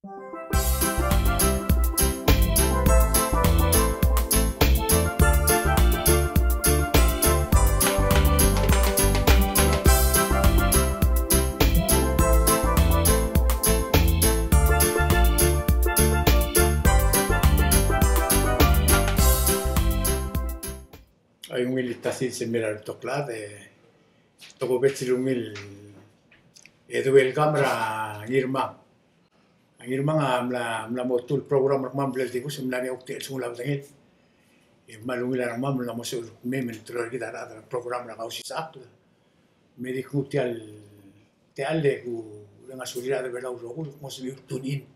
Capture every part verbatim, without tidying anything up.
Ai ungil el ta sils el mei er a rebetok el chad, e tokubets el ungil e de welcome er a Ngirmang. A Ngirmang a mla, mla mo tuu el program er kemam el bla el dibus, mla er ngii a kuk techellsungel a bedengel. E kmal ungil a rengmam el mla mo sebechel el kmo me ng teloi er kid a rechad er a program er a Kausisechakl. Me di kuk tia el, tia el e kureng a sulir a rechad er a Belau el rokui el kmo sebechir el tune in.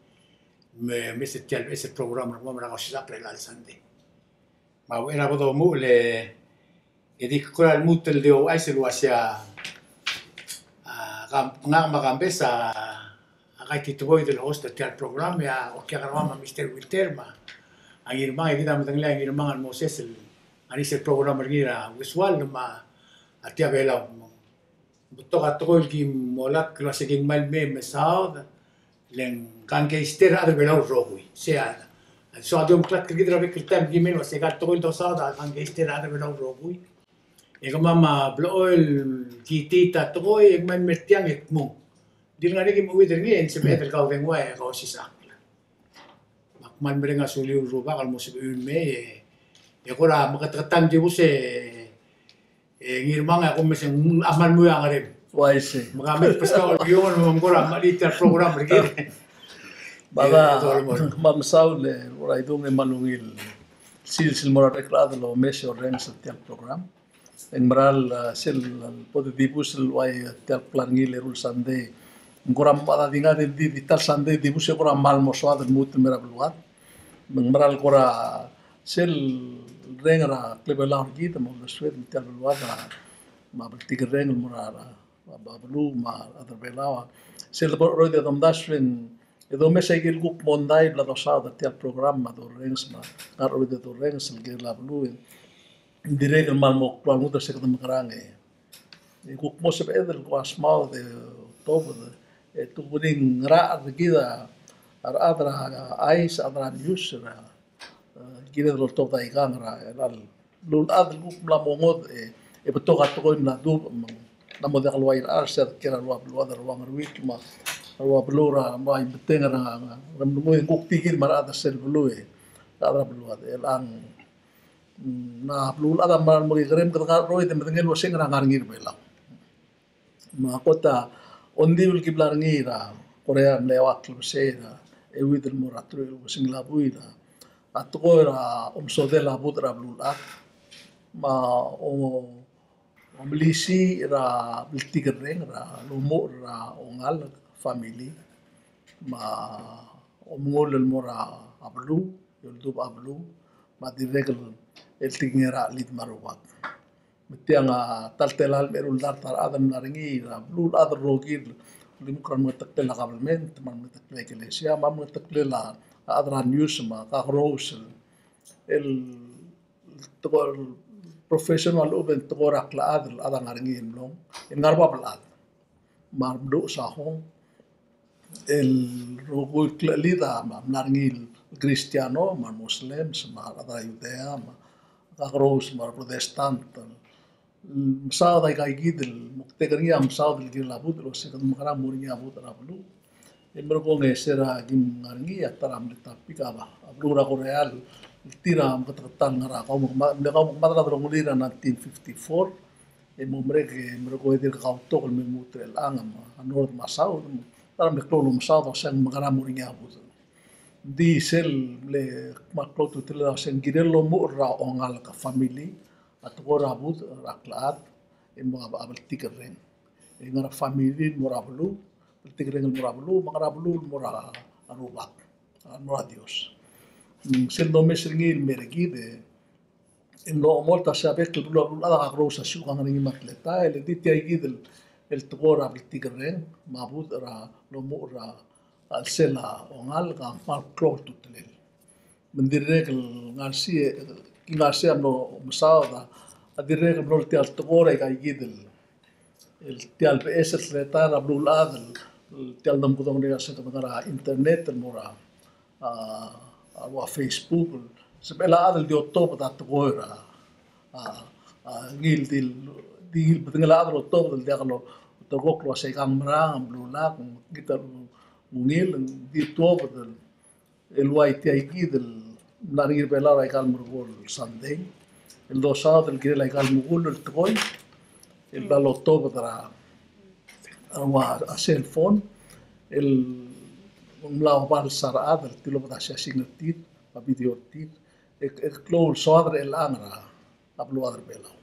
Me, me se tia el, se el program er kemam er a Kausisechakl er chelecha el Sunday. Me a uchei er a bo domuchel e di kora lmuut el di ouchais el uasei a, a, kam, ngak me a Kambes a, a kaititeboi el host er tia el program, e a okiu er kemam a Mister Wilter me a Ngirmang, e kid a medengelii a Ngirmang el mo sesei el ngar er ngii sel program er ngii er a Westwall me a Tia Belau. Betok a tekoi el kim olatk el uasei ng kmal mei e mesaod, le ng kangkeister a rechad er a Belau el rokui. Sei a, a soak a di omeklatk er kid er a bek el taem, kim mei el uasei aika el tekoi el dosaod a kangkeister a rechad er a Belau el rokui. E kemam a blechoel el kitii a tekoi, e kmal mei er tiang e kmung. Di le ngar er ngii a kim meuid er ngii, e ng sebeched el kaudengua e kausisechakl. Me ak kmal mereng a suliu el rubak el mo sebechiu el mei, e, e kora meketeketang dibus e, e Ngirmang e a kumes e ng kmal mui a ngerem. Uaisei. Me ka mei el beskau el kiongel me ng kora mecheliit a program er kid. Bada, e, me a mesaul e, kora idung e kmal ungil sils el mo er a bek el chad el omes e orrenges er tia el program. E ng mera el, a, sel, a, bo de dibus el uai, a, tia el klengar er ngii el eru el Sunday. Ng kora mada di ngar er ngii di, di ta el Sunday dibus e kora kmal mo soad el lmuut el mei er a beluad. Me ng mera el kora sel reng er a klebelau er kid, me a uldesued, me tia el beluad, a, me a bltikerreng el mo er a, a, a beluu, me a rechad er a Belau, a. Sel bo er a cheroid e domdasu e ng, e domes aike el kuk mondai el bla dosaod er tia el program, me a dorrenges, me a ngar er a cheroid e dorrenges el kirel a beluu, e ng dirrek el kmal mo klou a lmuut er se kede mekerang e. E kuk mo sebeched el kuk a smaod e tobed e, e te kuk di ngerachel er kid a rechad er a chais, a rechad er a news, er a, e, kired el oltobed aikang er a, er a beluulechad el kuk mla mo ngodech e, e betok a tekoi el mla dubech me ng mla mo diak el uaisei er se a dekiei er a rua beluad er a rua Ngeruikl me a rua beluu er a, me a Ibeteng er a, er a Ngeremlengui, e ng kuk di kid me a rechad er sel beluu e, rechad er a beluad e chelechang Mm, a beluulechad a mera el mo kekerei me kede ngar er a cheroid e medengei el uasei ng ngar er ngii er a Belau. Me a kot a ongdibel el ki bla er ngii er a Korea el mle eua el klebesei er a euid el mo er a teruich el kebesengil a buil a tekoi er a omesodel a budech er a beluulechad. Me a o omelisiich er a bltikerreng er a lomuchel er a ongalek, family, me a omengull el mo er a beluu, e oldubech a beluu, me a dirrek el tekingir a chelid me a rubak. Me tiang a ta el telael me a eru el dart a rechad el mla er ngii er a beluulechad el rokir el oldimukl er a remengeteklel a government, me a remengeteklel a ikelesia, me a remengeteklel a rechad er a news, me a kakerous el el tekoi el professional el lechub e ng tekoi er a klechad el chad a ngar er ngii el mlong, el ngar er a bab el chad. Me a remeluches a hong, el rokui el klechelid a mla er ngii el Kristiano, me a Muslims, me a rechad er a Judea, me a kakerous, me a Protestant, el mesaod aika kid el moktek er ngii a mesaod el kirel a budech el uasei kede mekerang mo er ngii a budech er a beluu. E merekong e se er a kim ngar er ngii a ta er a mle topic a, a beluu er a Korea el tir a meketeketang el ngar er a kau me kemad, mle kau me kemad er a delongelir er a nineteen fifty-four. E mo merek e merekong e dirk kautok el me lmuut er chelechang me a north me a south, ta er a mle klou el omesaod el uasei ng mekerang mo er ngii a budech. Ng di sel mle kmal klou a ultutelel a uasei ng kirel el omuchel er a ongalek, a family, a tekoi er a budech er a klechad, e mo a bltikerreng. E ngar er a family el mo er a beluu, bltikerreng el mo er a beluu, me a ngar er a beluu el mo er a rubak, a mo er a Dios. Mm, sel domes er ngii el mei er kid e ng lochomolt a se a bek el beluu, a beluulechad a kakerous a siukang er ngii me a teletael, e di tia kid el, el tekoi er a bltikerreng me a budech er a lomuchel er a a chelsel a ongalek a kmal klou a ultutelel. Me ng dirrek el ngar er sei, ki ngar er sei a mlo mesaod a, a dirrek el mlo er tia el tekoi er aika kid el, el tia el beches el teletael er a beluulechad el tia el domekedong er ngii a se kede ngar er a internet el mo er a, a, a ua Facebook, sebechel a chad el di otobed a tekoi er a, a, a, ngii el di, di bedengel a chad el otobed el diak lo, ulterekokl el ua se ikang merang, ng belulak, ng kid a ungil, ng di tuobed el el ua tia ikid el mla er ngii er Belau er aika el merekong el Sunday, el dosaod el kirel aika el mekull el tekoi el bla lotobed er a, a ua a cell phone el mla obals a rechad el tilobed a siasing er tir, a video er tir, e, e klou el soad er chelechang er a a beluad er Belau.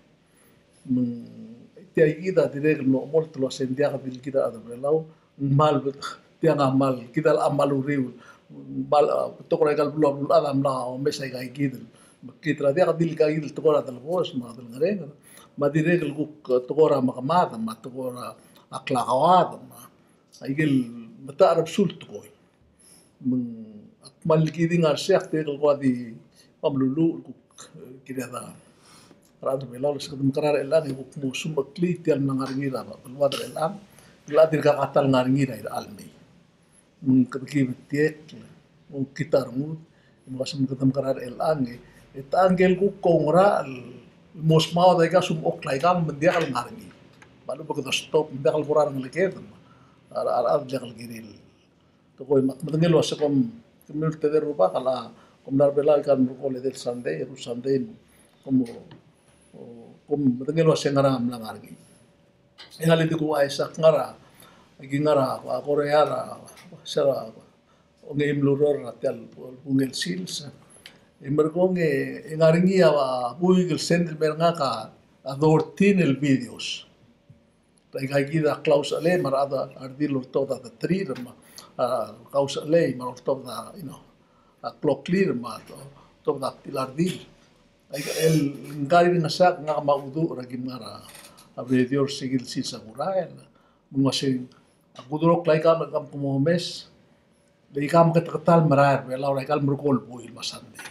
Me ng tia ikid a dirrek el mlo chemolt el ua se ng diak di le kid a rechad er Belau, ng kmal, tiang a kmal, kid a locha kmal uriul, kmal, a, betok er aika el beluu a beluulechad a mla omes aika ikid el mekngit er a diak di le ikakid el tekoi er a delebos me a delengerenger, me a dirrek el kuk, e, tekoi er a mekemad, me a tekoi er a klakoad, me a ikel metacherbesul tekoi. Me ng ak kmal kid a ngar er sei, ak dirrek el kuk di meluluuch el kuk, e, kired a rechad er Belau el se kede mekerang er chelechang e kuk mo sumecheklii tia el mla ngar er ngii er a beluad er chelechang, el a dirkak a ta el ngar er ngii er a irechar el mei. Me ng kede ki betiekl, me ng kita a rengud, me ng uase me kede mekerang er chelechang, e, e ta ngike el kuk oungerachel el mo smaod aika el sumechokl aikang me ng diak el ngar er ngii. Me a lechub e kede stop, me ng diak el bo er a rengeleked, me a, a, a rechad a diak el kirir el tekoi. Me ak medengei el ua se kom, kom ultedei el rubak, a la kom mla er Belau aika el merekong el edei el Sunday, eru el Sunday, kom, o, kom medengei el ua se ngera a mla ngar er ngii. E ngak a le di kuk uaisei, ak ngar er a, aki ngar er a, a Korea er a, se er a, ongeim el ureor er a tia el bungel sils. E merekong e, e ngar er ngii a, a buik el send el mer ngak a, a thirteen el videos. Aika kid a klausechelei me a rechad a redil el oltobed a deterir me a, a, klausechelei me a oltobed a, you know, a kloklir me a oltobed a btil a redil. Aika el ngar er ngii a ngesakl, ngak me a Uduch er a ki ngar er a, a radio er se kid el sils a kurael. Me ng uaisei, a kudurokl aika me kom omes, le aika meketeketang el merael er Belau er aika el merekong el buil me a Sunday.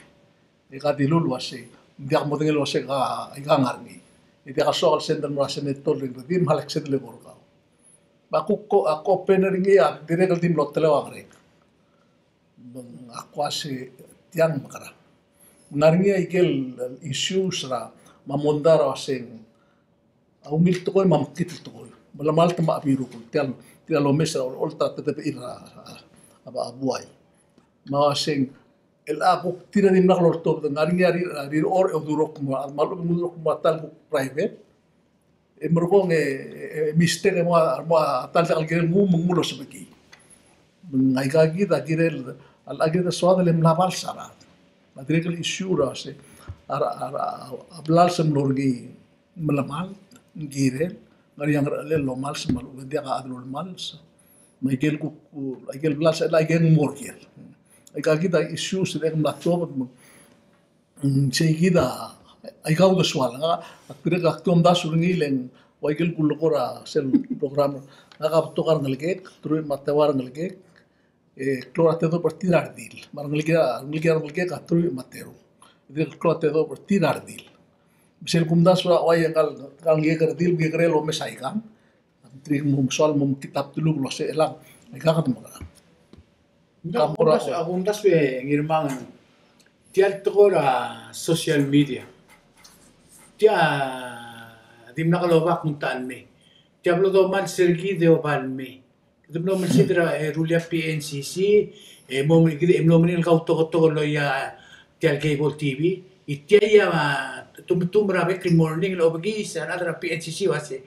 E ka dilu el uase, ng diak modengei el uase ka, aika ngar er ngii. E diak a soak el send el mo er a senator el redil me a lak send el eko er kau. Me a kuk, a kuk open er ngii a dirrek el di mlo teleu a ngerek. Me ng ak uase tiang mekerang. Ngar er ngii a ikel issues er a, me a mondai er a uaseng a ungil tekoi me a mekngit el tekoi. Melemalt me a biruk, tia el, tia el omes er a olecholt er a tedebechir er a, a, a, a buai. Me a uaseng, el a kuk tir a dimlak loltobed, ngar er ngii a rir, a rirechorech e odurokl el mo, me a lechub e ng udurokl el mo a ta el kuk private. E merekong e, e, e mistake e mo, mo a ta el diak el kirel nguu me ng mlo sebechekii. Me ng aika kid a kirel, a, a kirel soad el mla bals a rechad. Me a dirrek el issue er a se, a, a, a, a blals a mlo er ngii melemalt, ng kirel, ngar er ngii a ngerchelel el omals me a lechub e ng diak a chad el olemals. Me a ikel kuk, a ikel blals a, a ikel ng mo er ker. Aika kid a issues el mla tuobed me ng, mm, sei kid a, aika uldesual. Ngak, ak dirrek ak di omdasu er ngii le ng ua ikel kulekoi er a sel program. Ngak a betok a rengelekek, teruich me a teua a rengelekek, e, klou er a tedobech er tir a redil. Me a rengelekir a, rengelekir a rengelekek a teruich me a terung. E dirrek el klou er a tedobech er tir a redil. Me sel kumdasu er a uai e ng kal, kal ngii a redil, ngii a kerel omes aikang. Ng dirrek el mo mesual el mo mekngit a bdeluk el uase chelechang aika kede mekerang. Ng dak, ak omdasu, ak omdasu e Ngirmang, tia el tekoi er a social media. Tia dimlak lobak ng ta el mei. Tia blo domals er kid e oba el mei. Kede mlo melsid er a, e, rullii a P N C C, e, mo, kede mlo mengiil el kautoketok el loia tia el cable T V. E tia a, tumetumer a bek el morning el obekiis a rechad er a P N C C el uase,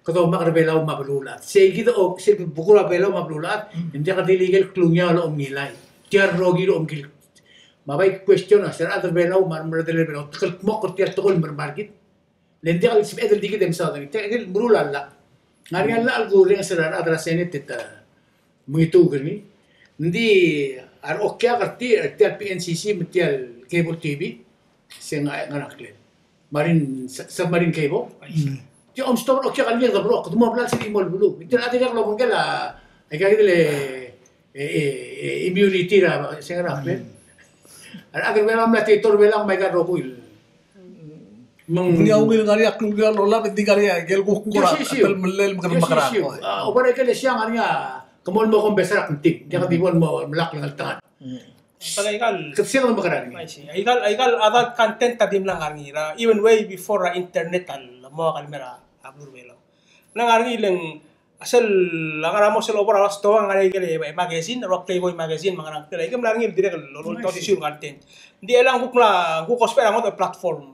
kede omak er a Belau me a beluulechad. Sei kid a, o, sel kede bekul a Belau me a beluulechad, mm, e ng diak di le ikel klungiaol el omngilai. Tia el rokir el omkil. Me a bai question a se a rechad er a Belau me a remerredel er a Belau, te kldmokl er tia el tekoi el mermang er kid. Le ng diak el sebeched el di kid e mesaod er ngii. Tia el meruul a llach. Ngar er ngii a llach el kurrenges er a rechad er a Senate e te mengituk er ngii. Ng di a rechokiak er tir, er tia el P N C C me tia el cable T V. Se ng ngar er a ngklel. Marine, sub-, submarine cable. Mm. Tia omstop el okiak a length er a beluu, kede mo blals er a chimo el beluu. Tia el chad a diak lobengkel a, aika kid el, e, e, e, immunity er a, se ngar er a ngklel. A rechad er a Belau a mla tia el tor er a Belau me aika el rokui el Me ng, ng di a ungil ngar er ngii a klungiaol el olab, e ng di ngar er ngii a ikel kuk kora, siu, siu, telemellel me kede mekerang. Siu, siu. A, oba er a ikel siang ngar er ngii a, Ke mo el mo compensar a kngtim, ng diak di bo el mo melak el ngeltengat. Aikal, aikal adult content a dimlak ngar er ngii er a, even way before a internet a lemo a kmal mei er a beluu er a Belau. Ng ngar er ngii le ng a sel, a ngar er a mo sel obo er a stoa a ngar er ngii a ikel magazine, a ua Playboy magazine, me a ngerang, tirka a ikel mla er ngii el dirrek el loltobed a issue el content. Ng di chelechang kuk mla, kuk ousbech er a ngodech el platform,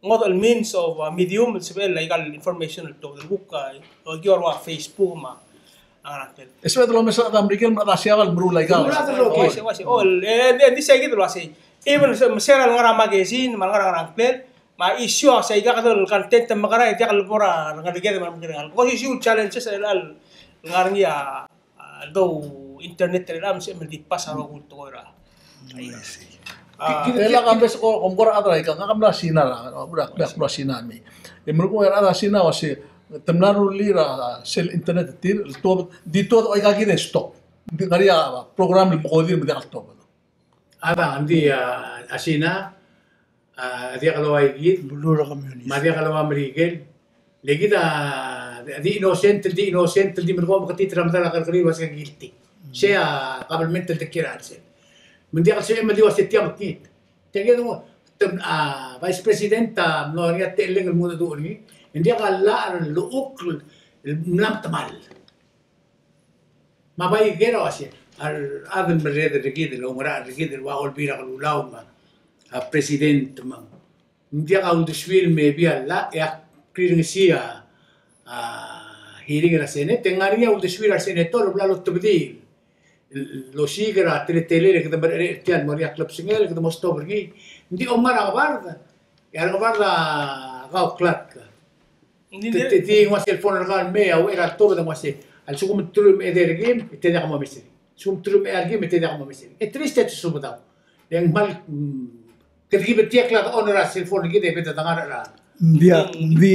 ngodech el means of, uh, medium, el sebechel aikal information el tuobed el kuk, uh, okiu a ua Facebook me a ngerang kel. E sebeched el omes a rechad er a Merikel me a rechad er a Siabal el meruul aikal. Uaisei, uaisei, uaisei. O, e, e, e, ng di sei kid el uaisei. Even se, se er a lengar er a magazine, me a lengar er a ngerang kel, me a issue a sei kid el content el mekerang e diak el bo er a rengeleked me a rengeleked. Because issue challenges el, el ngar er ngii a, a, dou internet er a, me se el di pass a rokui el tekoi er a. Kid, kid, e lak a bes ko, kom kora chad er a ikang, ngak a mla Sina er a, mla, mla Sina me. E merekong e a rechad er a Sina a uase, te mla rullii er a sel internet er tir, el tuobed, di tuobed a ikakid e stop. Ng di ngar er ngii a program el mekodir me diak el tuobed. A bang, ng di, a, a Sina, a, diak el ua ikid, me a diak el ua Merikel. Le kid a di innocent, di innocent, di merekong me ke di try el medal a kerrekeriil el uase ke guilty. Sei a government el dekiei er a chelsel. Me ng diak el sebechem el di uase tia mekngit. Tia kid a, te, a, Vice President a mlo er ngii a techelleng el mengedecheduch er ngii. Ng diak a llach el llechukl el mla metemall. Me a bai ker a uase, a rechad el merreder er kid, el oungerachel er kid, el ua Olbiil er a Kelulau me a, a, President me ng diak a uldesuir el maybe a llach, e ak rirengesii a, a, hearing er a Senate, e ng ngar er ngii a uldesuir a resenator el bla lotebedii el osiik er a teletelel e kede mereched er tia el mo er ngii a klebesengel, kede mo stop er ngii. Ng di omngar a ngebard, e a rengebard a kau clerk. Te, te, te di nguu a cellphone er kau el mei, a uchei er a letobed e ng uase, a lsekum te rullii a mechedei er kim, e te diak momes er ngii. Lsekum te rullii a mechedei er kim, e te diak momes er ngii. E triste e te subedau. E ng kmal, mm, kede ki betik el honor er a cellphone er kid e bede dengar er a. Ng diak, ng di,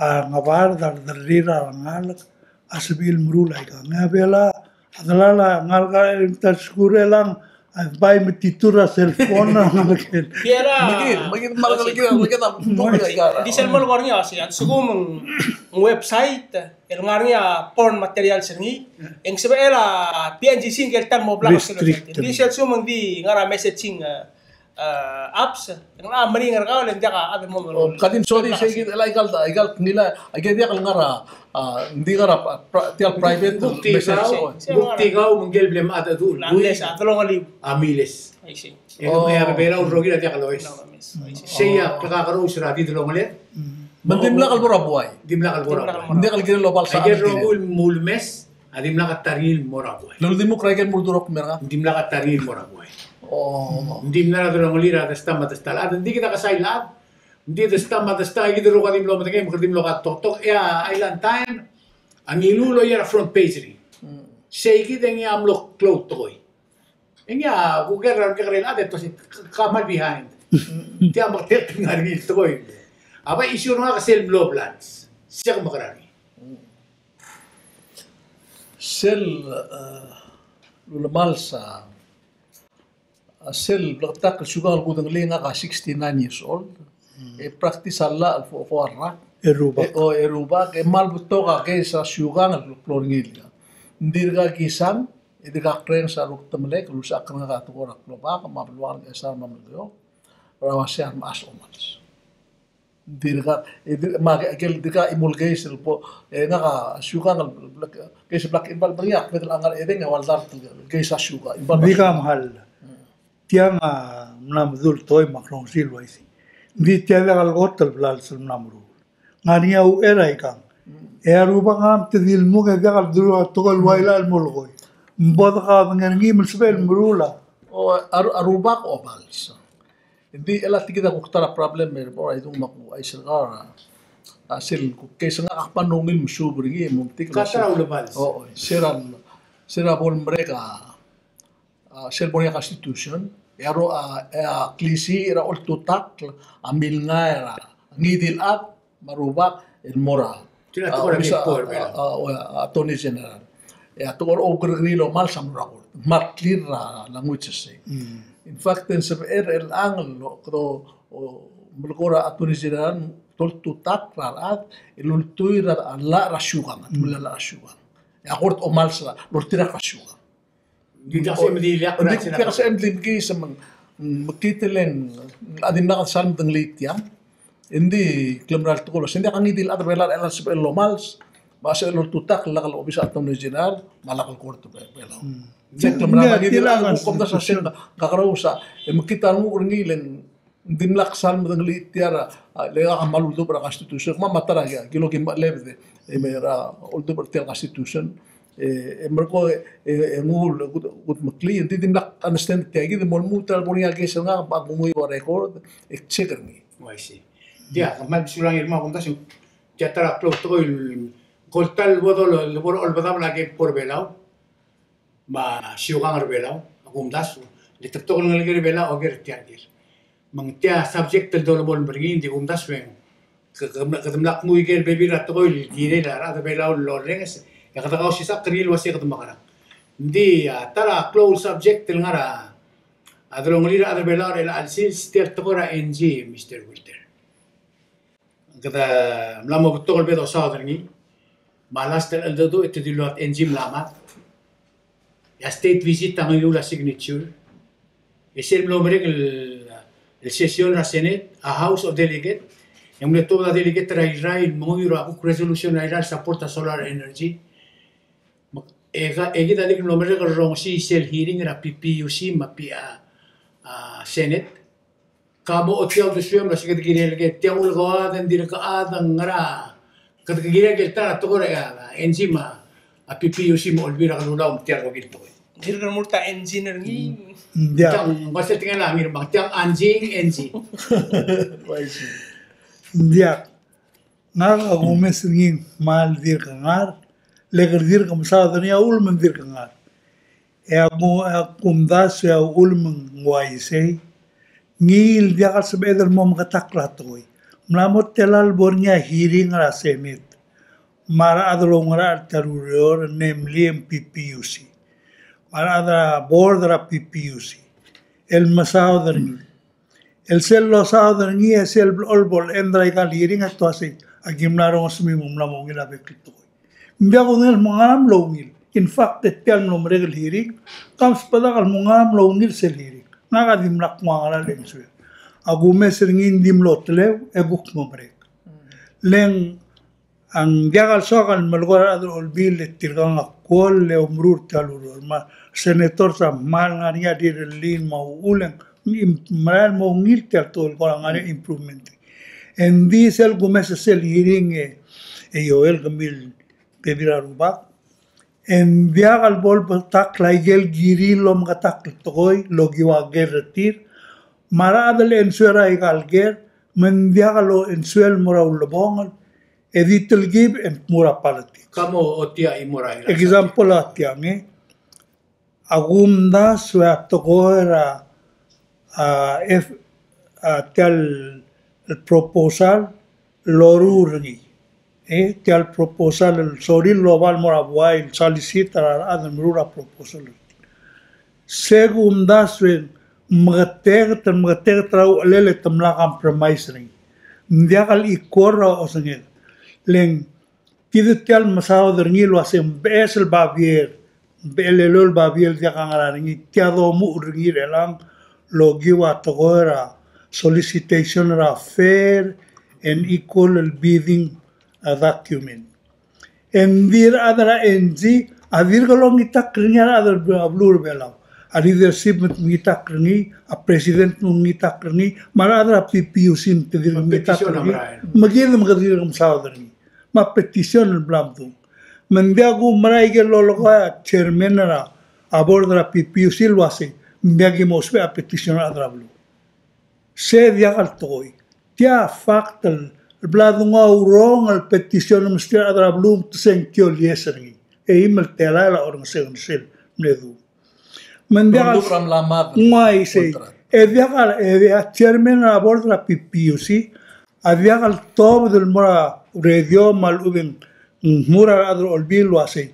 a, ngebard a rederrir a rengalek a sebechir el meruul a ikang. Ng a Belau a delal a ngalek a ta er a skuul e ng a bai metitur a cellphone a ngalek el. Mekid, mekid, mekid, mekid a, mekid a, di sel mo el kora ngii a uase, a lsekum ng website el ngar er ngii a porn materials er ngii, e ng sebechel a P N G C ngike el ta el mo block er sel website. Di sel lsekum ng di ngar er a messaging, e, e, apps, e ng locha meringel er kau, e le ng diak a chad el mo. O, ka di msodii sei kid el aikal, aikal ngilai, aike diak el ngar er a, a, ng di ngar er a, pri-, tia el private message. Kuk di kau, me ngike el bla mad a du, a miles. E a Belau el rokir a diak lomes. Sei a klekakerous er a di delongeled. Me ng dimlak el bo er a buai. Dimlak el bo er a buai. Ng diak el kirel el obals a. Aike el rokui el mulemes a dimlak a ta er ngii el mo er a buai. El uldimukl er aike el muldurokl el mer ngak. Ng dimlak a ta er ngii el mo er a buai. O. Ng di mla er a delongelir a desta me a desta el chad. Ng di kid a kesai el chad. Ng di desta me a desta, e kid el rokui a di mlo medengei me kede di mlo katoktok. E a Island Times a ngiluu el loia er a front page er ngii. Sei kid e ngii a mlo klou el tekoi. E ngii a kuker er a kekerei el chad e te uase, ka kmal behind. Tia me te ngar er ngii el tekoi. A bai issue er ngak a sel mlo blals. Sel mekerang. Sel, e, ulemals a, a sel bleketakl el siukang el kudengelii ngak a sixty-nine years old. E practice a llach el fo-, fo-, a rak. E rubak. E, o, e rubak, e kmal betok a case a siukang el klou er ngii el. Ng dirkak kisang, e dirkak rrenges a rukdemelek el ulsechakl er ngak a tekoi er a klobak me a belual el chesar me a Melekeok er a uaisei a remechas a omals. Ng dirkak, e dir-, me a ke-, kel dirkak chimo el case el bo, e ngak a siukang el, case el black, el bal bal ngii a kbedel a ngar er a edei e ua el dart el case a siukang. Ng di kmal. Tiang a mla medul tekoi me ak rongesii el uaisei. Ng di tia diak el kot el blals el mla meruul. Ngar er ngii a uchei er a ikang. E a rubak a ngmai me te di lmuk e diak el dulu a tekoi el ua ila el molekoi. Ng bo dekaodengei er ngii me ng sebechel el meruul a. O, a ru-, a rubak a obals. Ng di chelecha tia kid a kuk ta er a problem er a bo er a idung me a kuchais er kau er a, a sel kuk case er ngak a kmal ungil el mesuub er ngii e mo metik el uaisei. Ka ta er a ulebals. O, o, sel, sel bo lemerek a a, sel bo er ngii a Constitution, e a ro-, a, e a klisiich er a oltutakl a milngai er a ngii di el chad me a rubak el mo er a, a, tekoi er a, a, a, a, Attorney General. E a tekoi er a oukerrekeriil el omals a mo er a court. Me a clear er a language er sei. In fact, e ng sebechel er chelechang el kede, o, melekoi er a Attorney General, te oltutakl er a rechad el ultuil er a llach er a siukang, a llach er a siukang. E a kort a omals er a, loltirakl er a siukang. Ng di diak sebechem el di ileakl, ng di diak sebechem el di mekiis me ng, mm, mekngit el ng, a dimlak sal medengelii tiang. Ng di klemerang el tekoi el uasei, ng diak a ngii di el chad er a Belau el sebechel el omals, me a sebechel el oltutakl el lak el obis er a Attorney General, me a lak el kort er a Belau. Hmm. Ng di klemerang, ng di diak el, ng di diak el, ng di diak el, ng di diak el, ng kakerous a, e mekngit a renguk er ngii el ng dimlak sal medengelii tia er a, a, le ngak a kmal uldubech er a Constitution, me a ta er a, a, kilo ki mechelebed e, e me er a uldubech er tia el Constitution, e, e merekong e, e, e nguu el kudmeklii, ng di dimlak understand tia kid, e mo lmuut el bo er ngii a case er ngak, me a kungui a record, e check er ngii. Oh, I see. Tia, kmal mesulang er kemam, kumdasu, tia ta er a klou el tekoi el, ko el ta el bo do, el bo er a Olbedab el a kebkor Belau. Me a siukang er Belau, a kumdasu, le te betok el ngelekel er Belau a oker er tia el ker. Me ng tia subject el dolebo el mer ngii, ng di kumdasu e ng, ke, ke, kede mla knguu ikel bebil er a tekoi el kirel a rechad er Belau el orrenges, e kede kausisechakl er ngii el uasei kede mekerang. Ng di, a, ta er a klou el subject el ngar er a, a delongelir a rechad er Belau er chelecha el sils, tia el tekoi er a N G, Mister Wilter. Kede mla mo betok el bo dosaod er ngii. Me a last el cheldecheduch e te dilu a N G a mla mad. E a state visit a ngiluul a signature. E sel mlo merek el, el session er a Senate, a House of Delegate, e ng mle tuobed a delegate er a Irrai el menguiu er a kuk resolution er a Irrai el support a solar energy. Me, e ka, e kid a dirk mlo merek el rongesii sel hearing er a P P U C me a P-, a, a, Senate. Ka mo ochotii a uldesuem el uasei kede kirel el, ke tiang ulekoad, e ng dirk chad, e ng ngera, kede kirel el ta er a tekoi er a, a, N G me a, a, P P U C me a Olbiil er a Kelulau me tia el rokui el tekoi. Dirk remurt a N G er ngii. Ng diak. Tiang, ng uasei tekingel a ngii me tiang N G, N G. Ng diak. Ngak a kumes er ngii ng kmal dirk ngar, le kede dirk mesaod er ngii a uchul me ng dirk ngar. E a ku-, a kumdasu e a uchul me ng uaisei, ngii el diak el sebeched el mo meketakl a tekoi. Mla mo tela el bo er ngii a hearing er a Senate. Me a rechad el oungerachel er tia el ureor, namely P P U C. Me a rechad er a board er a P P U C. El mesaod er ngii. El sel losaod er ngii e sel blechoel bo el end er aika el hearing e te uasei, aki mla rongesmii me ng mla mo ungil a bek el tekoi. Ng diak kudengei el mo ngera mlo ungil. In fact, e tia el mlo merek el hearing, kom sbedak el mo ngera mlo ungil sel hearing. Ngak a dimlak kmo a ngera el answer. A kumes er ngii ng di mlo teleu, e kuk mo merek. Le ng A ng diak el soak el melekoi er a rechad er a Olbiil e tirkang a kuoll e omeruul er tia el ureor. Me a senators a kmal ngar er ngii a rirellii me a uchul e ng merael el mo ungil tia el tekoi el kora ngar er ngii a improvement. E ng di sel kumes er sel hearing e, e Joel, kemiu el bebil er a rubak, e ng diak el bo lebetakl a ikel kirir el omeketakl el tekoi el okiu a ker er tir, me a rechad el answer er aika el ker, me ng diak el answer el mo er a ulebongel, e di telkib e ng mo er a politics. Ka mo ochotii a chimo er a, example a tiang, e. A kumdasu e a tekoi er a, a, F-, a, tia el proposal el loruul er ngii. E, tia el proposal el sorir el oba el mo er a buai el solicit er a rechad el meruul a proposal. Se kumdasu e ng meketeket, meketeket er a uchelel e te mla compromise er ngii. Ng diak el equal er a osenged. Le ng kid tia el mesaod er ngii el uasei ng beches el babier, ng beches el elolem el babier el diak a ngera er ngii, tia domuchel er ngii er chelechang el okiu a tekoi er a solicitation er a fair and equal bidding, a, document. E ng di a rechad er a N G a dirk longitakl er ngii, a rechad er a beluu er a Belau a leadership me te mengitakl er ngii, a president me te mengitakl er ngii, me a rechad er a P P U C me te dirk mengitakl er ngii. Me kid me kede dirk mesaod er ngii. Me a petition el bla mdung. Me ng diak kumerang a ikel lolekoi a chairman er a, a board er a P P U C el uasei, ng diak ki mo ousbech a petition er a rechad er a beluu. Se diak el tekoi. Tia fact el bla dungau a urong el petition el mesterir a rechad er a beluu me te sengkio el yes er ngii. E chimo el telael a orrenges er sel mle dunguu. Me ng diak el, ng uaisei. E diak el, e a chairman er a board er a P P U C a diak el tobed el mo er a radio me a lechub e ng mo er a rechad er a Olbiil el uasei,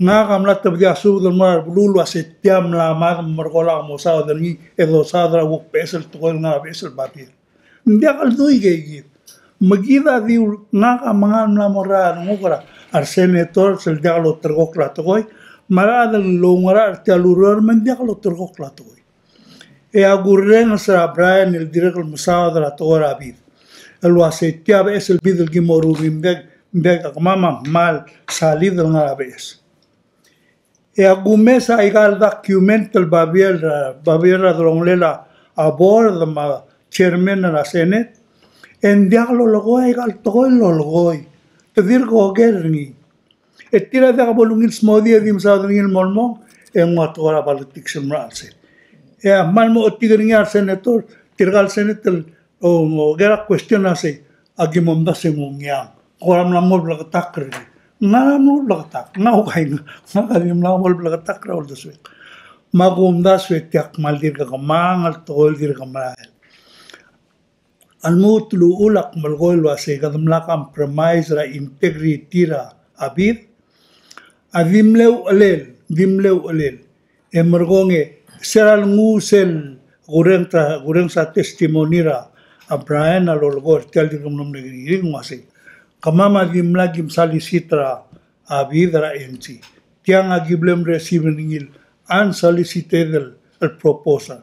ngak a mla tebedii a subed el mo er a beluu el uasei tia mla mad me merekong e ak mo saod er ngii e dosaod er a kuk beches el tekoi el ngar er a beches el babier. Ng diak el dui ikei kid. Me kid a di ul-, ngak a mengal mla mo er a renguk er a a resenator sel diak loterkokl a tekoi, me a rechad el oungerachel er tia el ureor me ng diak loterkokl a tekoi. E a kurrenges er a Brian el dirrek el mesaod er a tekoi er a bid el uasei tia beches el bid el ki mo ruul er ngii, ng diak, ng diak, kemam a kmal salid el ngar er a beches. E a kumes aika el document el babier, babier a delongelel a board me a chairman er a Senate, e ng diak lolekoi aika el tekoi el lolekoi. Te dirk oker er ngii. E tir a diak bo lungil smodii e di mesaod er ngii el mo lmong, e ng ua tekoi er a politics el mla er sel. E a kmal mo otik er ngii a resenator, tirka el Senate el o, o, kera question a sei, a ki mo omdasu e ng ngiang. Kora mla mo bleketakl er ngii. Ngak a mla mo bleketakl, ngak a ukai, ngak a di mla mo bleketakl er a uldesuek. Me a kumdasu e tia kmal dirk kemanget el tekoi el dirk merael. A lmuut el uchul a kmal kmo el uasei kede mla compromise er a integrity er a bid. A di mle uchelel, di mle uchelel. E merekong e, se er a lenguu sel kurrenges a, kurrenges a testimony er a Brian a lolekoi er tia el dirk mlo mle kirikiriil, ng uasei. Kemam a dimlak kim solicit er a bid er a N G. Tiang a ki blo mreceive er ngii el unsolicited el, el proposal,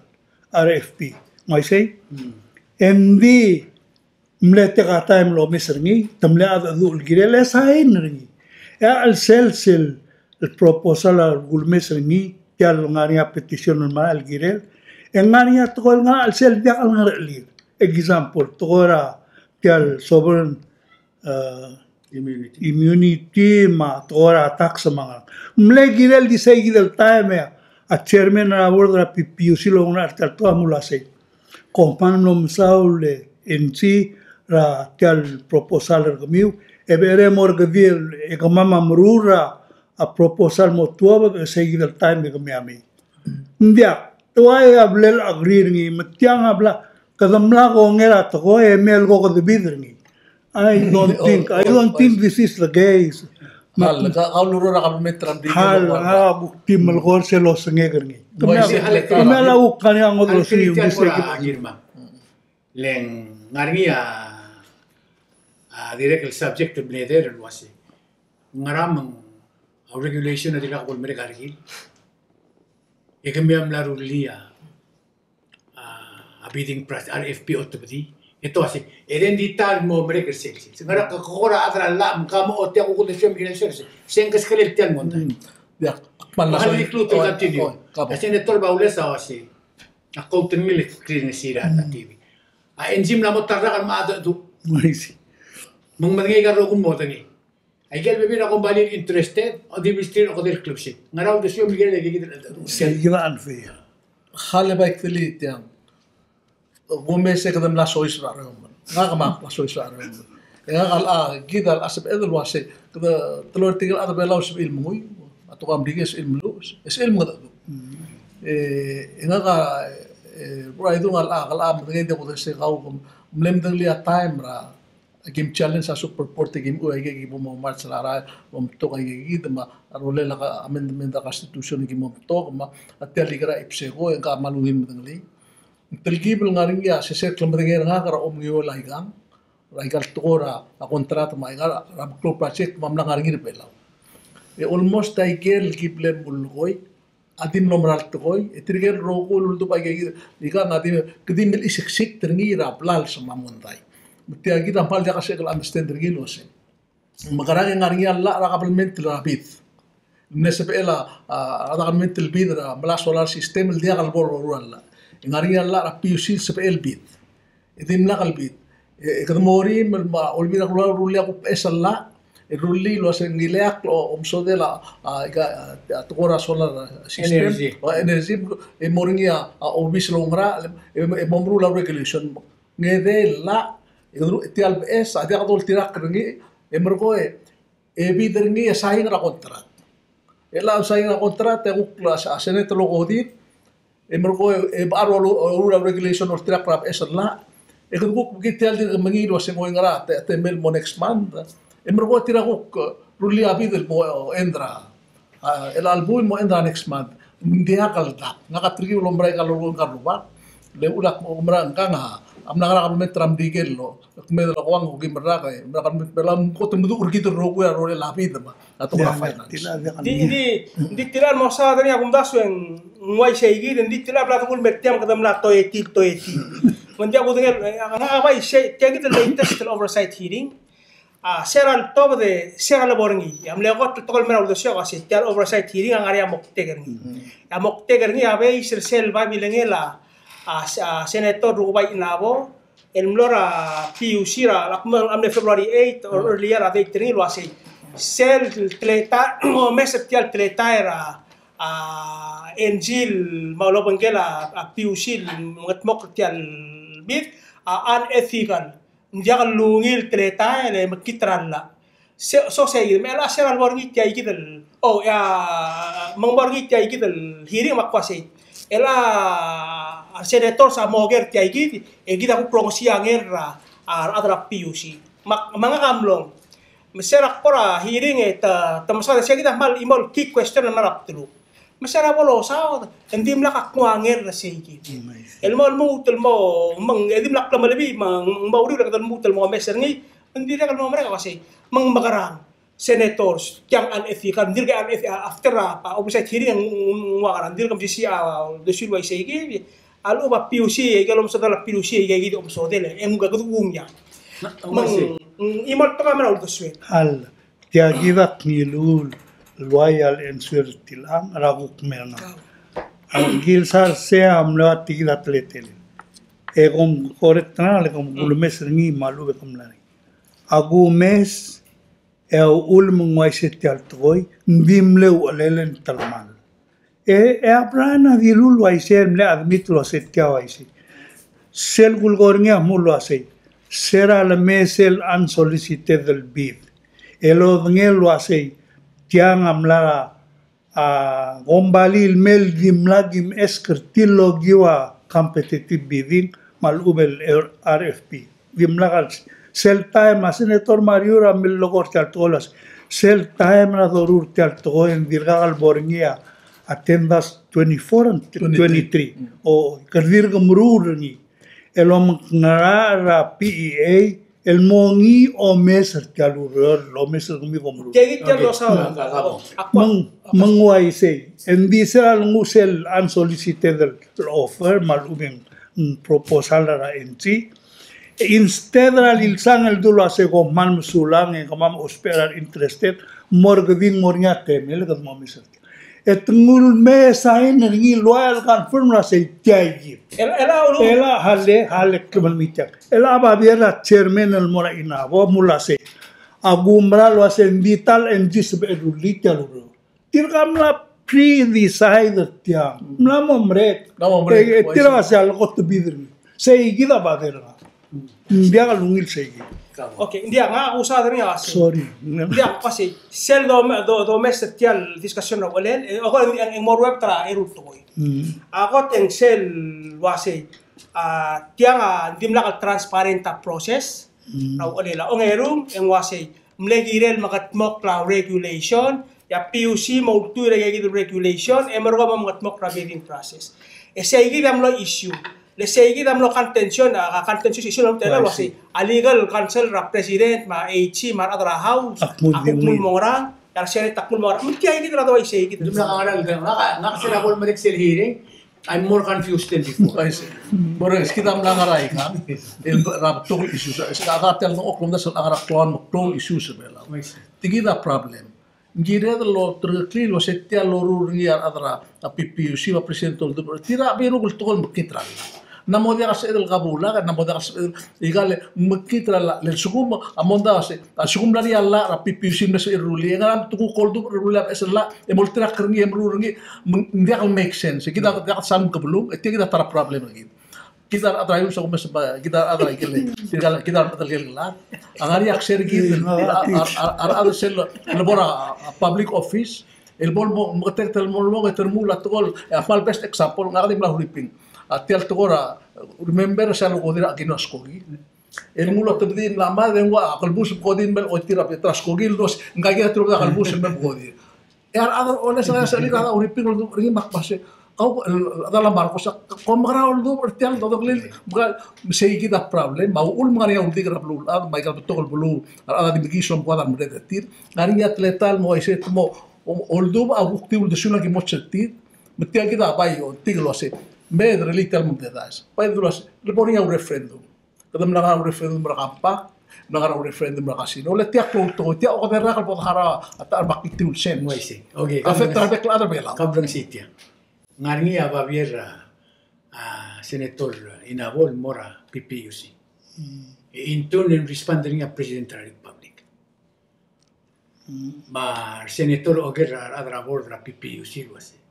R F P. Ng uaisei? Hmm. E ng di mle tek a taem el omes er ngii, te mle mengedecheduch el kirel e sain er ngii. E a chelsel sel, el proposal a kulemes er ngii, tia el ngar er ngii a petition el merael el kirel, e ngar er ngii a tekoi el ngar er a chelsel diak el ngerechelir. Example, tekoi er a tia el sovereign, eh, immunity. Immunity me a tekoi er a tax me a ngerang. Mle kirel di sei kid el taem e a chairman er a board er a P P U C el oungerachel er tia el tekoi a mle uasei. Kom kmal mlo mesaul e N G er a tia el proposal er kemiu, e becherei e mo er kemiu e kemam a meruul er a proposal el mo tuobed e sei kid el taem e kemiu a mei. Ng diak, te ua a bla le agree er ngii, me tiang a bla, kede mla kongei er a tekoi e mei el ko kede bid er ngii. I don't think, I don't think this is the case. Hal, ka, ka uluror a kabelment er a mdi. Hal, ngak a kuk di melekoi er sel osengek er ngii. Kemiu a, kemiu a kuk ngar er ngii a ngodech el osengek er ngii. Le ng ngar er ngii a, a dirrek el subject el mle er el uasei. Ngera me ng, a regulation a dirkak bo lemerek a rekil. E kemiu a mla rullii a a, a bidding process, R F P otebedii. E te uasei, e ng di ta el mo merek er sel, sel. Ngera ke kora chad er a llach, me ke mo ochotii a kuk uldesuem el kirel sel, sel. Se ng keskelel tia el mondai. Mm. Ia, kmal a soiseb. Continue. Oh, kabo. A Senator Baules a uasei, a kot el mle screen er sel a T V. A N G a mla mo ta el rak el mo mengedecheduch. Me ng medengei aika el rokui el mo medengei. Aike el bebil er a kombalii el interested, a di mesterir a okedei el klebesei. Ngera uldesuem el kirel aike kid el, sei kid a unfair. Hal e bai kdulii tiang. Kumes e kede mla soiseb er a reomel. Ngak me ak mla soiseb er a reomel. E ngak a, a, kid a sebeched el uasei. Kede, teloi er tirke el chad er a Belau el sebechir el menguiu. A tekoi a mdikei el sebechir el meluches. El sebechir el mengedecheduch. E, e ngak a, e, bo er a idung a, a, a medengei e di kuk uase kau, mle medengelii a taem er a Aki challenge a Superport e ki mo, aike ki bo mo march er a rael, bo mtok aike kid me a rolel a amendment er a Constitution e ki mo mtok me a tia el ikrel a ipseko e ng kmal ungil medengelii. Ng telkib el ngar er ngii a sesei el klemedengei er ngak er a omenguiu el aikang, er aika el tekoi er a contract me aika er a meklou el project me a mla ngar er ngii er a Belau. E almost aike el ki bla el mo lekoi, a di mlo mera el tekoi, e tirke el rokui el ultuil aike kid, ikang a di, ke di mle iseksik er ngii er a blals me a mondai. Me tia kid a kmal diak a sebechek el understand er ngii el uasei. Mekerang e ng ngar er ngii a llach er a kabelment el bid. Mle sebechel a, a, a kabelment el bid er a mla solar system el diak el bo loruul a llach. E ng ngar er ngii a llach er a P U C el sebechel el bid. E dimlak el bid. E, e kede mo er ngii me a Olbiil er a Kelulau a rullii a kuk beches el llach, e rullii el uase ng ileakl el omesodel a, a, ika, a, tekoi er a solar system, energy. O energy, e mo er ngii a, a obis el oungerachel, e, e mo meruul a regulation. Ng edei el llach, e kede, tia el beches, a diak doltirakl er ngii, e merekong e, e bid er ngii e sain er a contract. E llach e sain er a contract, e kuk a, a Senate el okodid, e merekong e, e bo er a ru-, ru-, regulation el oltirakl er a beches el llach, e kede kuk bekii tia el dirk mengiil el uase ng oingerang a te-, temel el mo next month, e merekong e tir a kuk, e, rullii a bid el mo, e, end er a, a, el a lebo el mo end er a next month. Ng diak el dak. Ngak a telkib el omerang aika el lolekoi er a rubak. Le ulak mo merang kang a, a mla ngar er a kabelment er a Merikel el, kmeed el ko ua ngii a kim merang, e, merang a kabelment, me a lak mo kot el meduch er kid el rokui a rolel a bid me a tekoi er a finance. Di, di, di tirka el mo saod er ngii a kumdasu e ng uaisei kid, di tirka el bla dengul me tia me kede mla toetil, toetil. Me ng diak kudengei, e, ngak a bai sei, tia kid el latest el oversight hearing. A, se er a letobed e, se er a lebo er ngii. A mle kot el tekoi el mei er a uldesuek a se, tia el oversight hearing a ngar er ngii a moktek er ngii. A moktek er ngii a base er sel babilengel a, a, a Senator Rukebai Inabo, el mlo er a P U C er a, a mle February eight or earlier a date er ngii el uasei. Sel teletael, omes er tia el teletael er a, a, N G el me a ulebengkel a, a P U C el mengedmokl er tia el bid, a, unethical. Ng diak el ungil teletael e mekngit er a llach. Se, so sei, me a lsal a lebo er ngii tia kid el, o, e a, me ng mo er ngii tia kid el hearing me a kmo sei. E a, a senators a mo oker tia kid, e kid a kuk longesii a nger er a, a rechad er a P U C. Me a, me ngak a mlong. Me se er a kbo er a hearing e te, te mesaod e se kid a kmal chimo el key question el mla er a bdeluk. Me se er a bo losaod, e ng dimlak a kmo a nger er sei kid. Mm, I see. El mo lmuut el mo, me ng, e dimlak lemelebii, me ng mo uriul e kede lmuut el mo omes er ngii, me ng dirrek el mo merek a uasei, me ng mekerang, senators, tiang unethical, ng dirk unethical, after a, a oversight hearing, ng, ng, ng ua kerang, ng dirk mesisiich a, a uldesuir el uaisei kid, a lechub a P U C, e aike el omesodel a P U C, e aike kid a omesodel, e ng kede ungil. Me ng, ng, chimo el tekoi a mera el uldesuek. Al Tia kid a kngiluu el uai el answer er tiang er a kuk mei er ngak. A ngii el sar sei a mle ua tia kid a teletelel. E kom correct er ngak, le kom kulemes er ngii me a lechub e kom mla er ngii. A kumes e a uchul me ng uaisei tia el tekoi, ng di mle uchelel e ng telemall. E, e a Brian a dilu el uaisei, el mle admit el uasei tia uaisei. Sel kulekoi er ngii a mle uasei, se er a lemei sel unsolicited el bid, e lodengei el uasei tiang a mla er a, a, kombalii el mei el dimlak kim ask er tir el okiu a competitive bidding me a lechub el R F P. Dimlak a sel taem a Senator Mariur a millekoi er tia el tekoi el uasei, sel taem er a doruul er tia el tekoi e ng dirkak el bo er ngii a ten dash twenty-four and twenty-three. O, kede dirk meruul er ngii. El omekngerachel er a P E A el mo ngii omes er tia el ureor, el omes er kemiu kom meruul. Tia kid tia el losaod. Me ng, me ng uaisei. E ng di sel lenguu sel unsolicited el offer me a lechub e ng proposal er a N G. Instead er a lilsang el dulu el uasei kom kmal mesulang e kemam a ousbech er a interested, mo er kemiu, mo er ngii a temel e kede mo omes er tia. E te nguu el mei e sign er ngii el ua el confirm el uasei tia kid. El, el a, el a, hale, hale, kmal mei tiang. El a babier er a chairman el mo er a Inabo, mle uasei. A kumerang el uasei ng di ta el N G a sebechel el rullii tia el ureor. Tirka a mla pre-decide er tiang. Mla mo merek. Mla mo merek. E, e tirka a se a lekot el bid er ngii. Sei kid a babier er ngak. Ng diak el ungil sei kid. Okay, ng diak, ngak a kusaod er ngii a sei. Sorry. Ng diak, a sei. Sel do, do, domes er tia el discussion er a uchelel, e, okay, ng, ng mo ruebet er a eru el tekoi. A kot e ng sel uasei, a, tiang a dimlak el transparent a process er a uchelel. A ongerung e ng uasei, mle kirel mengedmokl a regulation, e a P U C mo ultuil er a ikakid el regulation, e merekong mo mengedmokl er a bidding process. E sei kid a mlo issue. Le sei kid a mlo contention, a, contention issue el lmuut el uasei, a legal counsel er a president, me a AG, me a rechad er a House, a kuk mo ngerang, e a Senate a kuk mo ngerang. Me tia kid el dua isei kid. Ng mla ngar er a, ngak, ngak se er a bo lemerek sel hearing, I'm more confused than before. I see. More, es kid a mla ngar er a ikang, el er a betok el issues, es kid a tia el dengchokl el omdasu el ngar er a klou me a klou el issues er a Belau. I see. Tia kid a problem. Ng kired el oterekeklii el uasei tia el loruul er ngii a rechad er a PPUC me a president el oldubech er tir a bebil el tekoi el mekngit er a llach. Ng mo diak el sebeched el kabulak, ng mo diak el sebeched el ikal mekngit er a llach, le lsekum a mondai a se, a lsekum ng mla er ngii a llach er a PPUC me sebechir el rullii, e ngera me te kuk oldubech el rullii a beches el llach, e moltirakl er ngii e meruul er ngii, me ng diak el make sense. Kid a diak el sal mekebelung, e tia kid a ta er a problem er kid. Kid a rechad er a ius a kumes, kid a rechad er a ikel, kid a rechad er a ikel, a ngar er ngii a kser kid, a, a, a, a rechad er sel lebo er a, a, public office, el bo el mo, mo meketeketang el mo, mo meketeketang el mo, a tekoi el, a kmal best example, ngak a di mla huriping. A tia el tekoi er a, remember sel lokodir a kino a skoki. El nguu a tebedii el mla mad, e nguu a kelebus el kodir el mei el kodir a, tir a skoki el dos, ngka kid a tir a kelebus el mei el kodir. E a rechad er a oles a ngar er a sechelik a rechad a uripik el dubech er ngii me a kmo se, Kau, el, el, a Marcos, a, kom mekera oldubech er tia el dodengelii, me sei kid a problem, me a uchul me ng ngar er ngii a uldik er a beluulechad, me aika el betok el beluu, a rechad a di mekiis el omekoad a remerreder er tir, ng ngar er ngii a teletael el mo uaisei, te mo, o, oldubech a kuk di uldesuel a ki mo er tir, me tia kid a bai, o, tirke el uasei, me derellii tia el mo mededaes. Bai dul uasei, le bo er ngii a referendum. Kede mla ngar er a referendum er a compact, mla ngar er a referendum er a casino. Le tia klou el tekoi, tia okedei el rak el bo decha er a ta er a bek el tiu el sens. Uaisei. Okay, a affect er a bek el chad er a Belau. Kableng sei tia. Ng ngar er ngii a babier er a, a, Senator Inabo el mo er a P P U C. Mm. E in turn e ng respond er ngii a President er a Republic. Mm. Me a Senator Oker er a, er a board er a P P U C el uasei,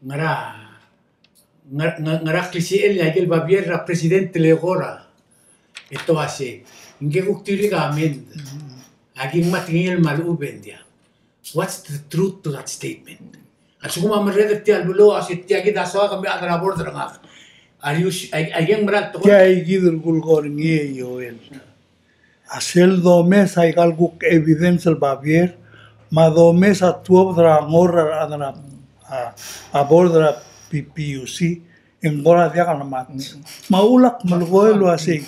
ngera, ngera, ngera klisichel a ikel babier er a president el eko er a, e te uasei, ngike kuk dirk amend. Mm. Aki ngmai a tekingel me a lechub e ng diak. What's the truth to that statement? A lsekum a merreder er tia el beluu a uasei tia kid a soak me a chad er a board er ngak. Are you s-, ai, ai keng mera el tekoi? Tia kid el kulekoi er ngii e Joel. A sel domes aika el kuk evidence el babier, me a domes a tuobed er a ngor er a, a, a board er a P P U C, e ng kora diak a lemats. Mm. Me a uchul a kmelekoi el uasei,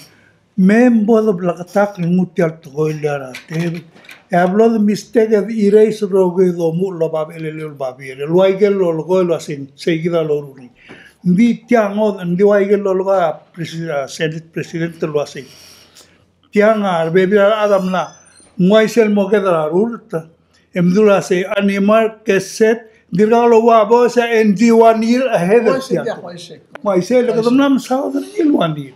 me bo de bleketakl el nguu tia el tekoi el diak er a tebel. E a blo de mistake e de erase el rokui e domuchel el oba el, el, el babier. El ua ikel lolekoi el uasei, sei kid a loruul er ngii. Ng di tia ngodech, ng di ua ikel lolekoi a presi-, a Senate President el uasei, tiang a rebebil er a rechad a mla nguaisei el mo ked er a rurt. E mdu el uasei, animal, cassette, dirkak loua bo se ng di one year ahead er tia. Uaisei, le kede mla mesaod er ngii el one year.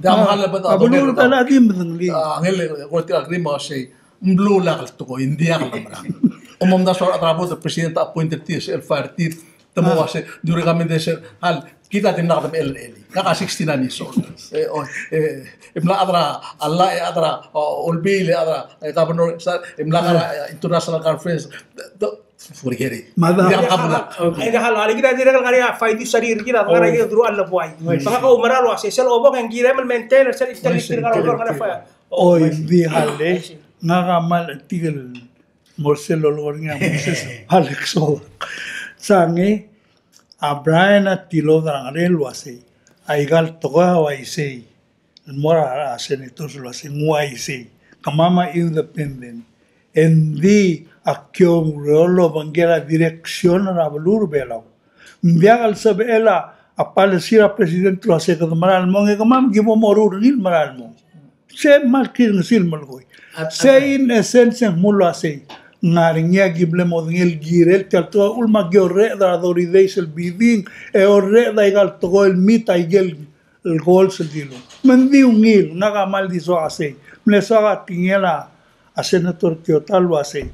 A beluu el Belau a di medengelii. A ngele, ko tia agreement a sei, ng beluu el tekoi, ng diak lemerang. Omdasu a rechad er a board, president a appoint er tir, se el fire er tir, te mo uasei, di recommendation, hal, kid a dimlak de mechell er elii. Ngak a sixty-nine years old. E, o, e, e mla chad er a, a llach, e chad er a, o, olbiil, e chad er a, e, governor, sa, e mla ngar er a, e, international conference. Te, te, forget it. Mada. Diak a kabelak. Okay. Aika hal, a le kid a dirrek el ngar er ngii a fiduciary er kid a ngar er ngii a deruchall el buai. Te ngak a oumera el uasei, sel obok e ng kirem el maintain er sel integrity er a ngar er a obor el ngar er a fire. Oi, di hal e, ngak a kmal tirke el mo er sel lolekoi er ngii a Moses Alex Odak. Sang e, a Brian a tilobed er a ngerel el uasei, aika el tekoi a uaisei, el mo er a, a senators el uasei, ng uaisei, kemam a independent, e ng di a ki oureor el obengkel a direction er a beluu er a Belau. Ng diak el sebechel a policy er a president el uasei kede mera el mong e kemam ki bo moruul er ngii el mera el mong. Se kmal kirengesii el melekoi. Sei in essence e ng mle uasei, ng ngar er ngii a ki mle modengei el kirel tia el tekoi a uchul me a ki orreched er a thirty days el bidding, e orreched aika el tekoi el meet aike el goals el dilung. Me ng di ungil, ngak a kmal di soak a sei. Mle soak a tekingel a Senator Kyota el uasei,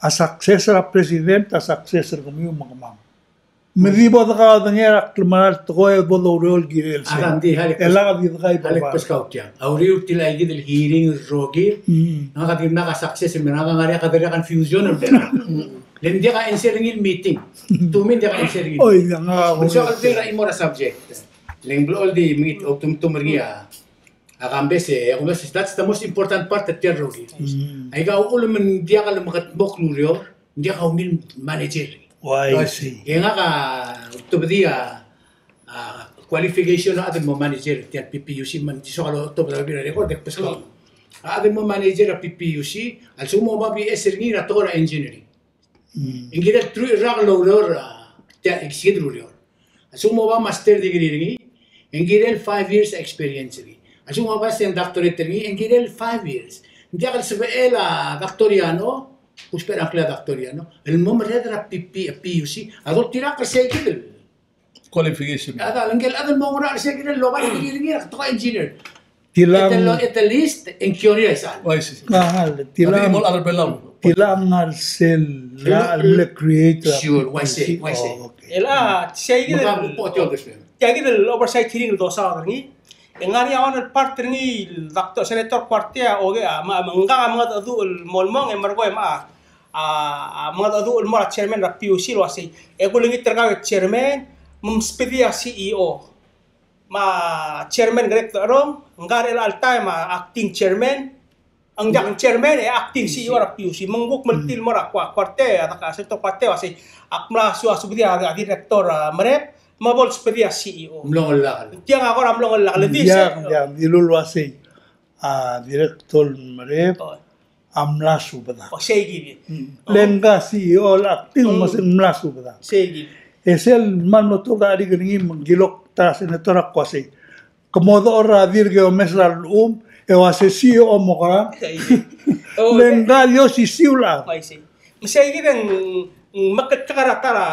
a success er a president a success er kemiu me kemam. Me di bo dekaodengei er a klemera el tekoi e bo doureor el kirel sei. E lak di dekaibebal. A uriul tia, a uriul tia el kid el hearing el rokir. Ngak a dimlak a success, me ngak a ngar er ngii a kede confusion el mera. Le ng diak a answer er ngii el meeting. To me ng diak a answer er ngii. Oi, ngak a. Me ng soak el tir a chimo er a subject. Le ng blechoel di mengit, o tumtum er ngii a, a Kambes e, a Kambes, that's the most important part er tia el rokir. Aika uchul me ng diak el mekedmokl el ureor, ng diak a ungil manager. Uaisei. E ngak a tobedii a, a qualification a chad el mo manager er tia el P P U C, me ng di soak el otobed a bebil er a record, e kbeskau. A chad el mo manager er a P P U C, a lsekum a babies er ngii er a tekoi er a engineering. Ng kirel truich el rak el oureor, a, tia el executive el ureor. A lsekum a ba master degree er ngii, e ng kirel five years experience er ngii. A lsekum a ba se ng doctorate er ngii, e ng kirel five years. Ng diak el sebechel a Doctor Yano, ousbech er a ngklel a Doctor Yano, el mo merreder er a P P, P U C, a doltirakl er sei kid el qualification. A da, le ngike el chad el mo ngar er sei kid el loba degree er ngii er a tekoi a engineer. Tilang. At the lo-, at the least, e ng curious a. Uaisei. Ngahal, tilang. Tilang ngar sel, la, le create. Sure, uaisei, uaisei. Oh, okay. El a, sei kid el, tia kid el oversight hearing el dosaod er ngii. E ng ngar er ngii a one el part er ngii el Doctor Senator Kuartei a, okay, a, me, me ngka a mengedecheduch el mo el mong e merekong e me a, a, a mengedecheduch el mo er a chairman er a P U C el uasei, e kulengit er kau e chairman, me msbedii a C E O. Me a chairman Greg Decherong, ngka er chelecha el taem a acting chairman, Ng diak, ng chairman e acting C E O er a P U C. Me ng kuk meltil el mo er a kua-, kuartei, a dak a Senator Kuartei a uasei, ak mla su-, a subedii a, a director, a, Merep, me bo lsubedii a C E O. Mlo ngellakl. Tiang a kora mlo ngellakl. Ng di se, ng diak, ng diak, ng dilu el uasei a director Merep a mla subed. O, sei kid. Le ngka C E O el acting me se ng mla subed. Sei kid. E sel kmal mlo tuobed a kerik er ngii me ng kilok ta senator a kuasei, ke mo dechor er a dirk e omes er a llechum, e uasei C E O mo kerang. Le ngka el osisiu el chad. Me sei kid e ng, ng meketekl er a ta er a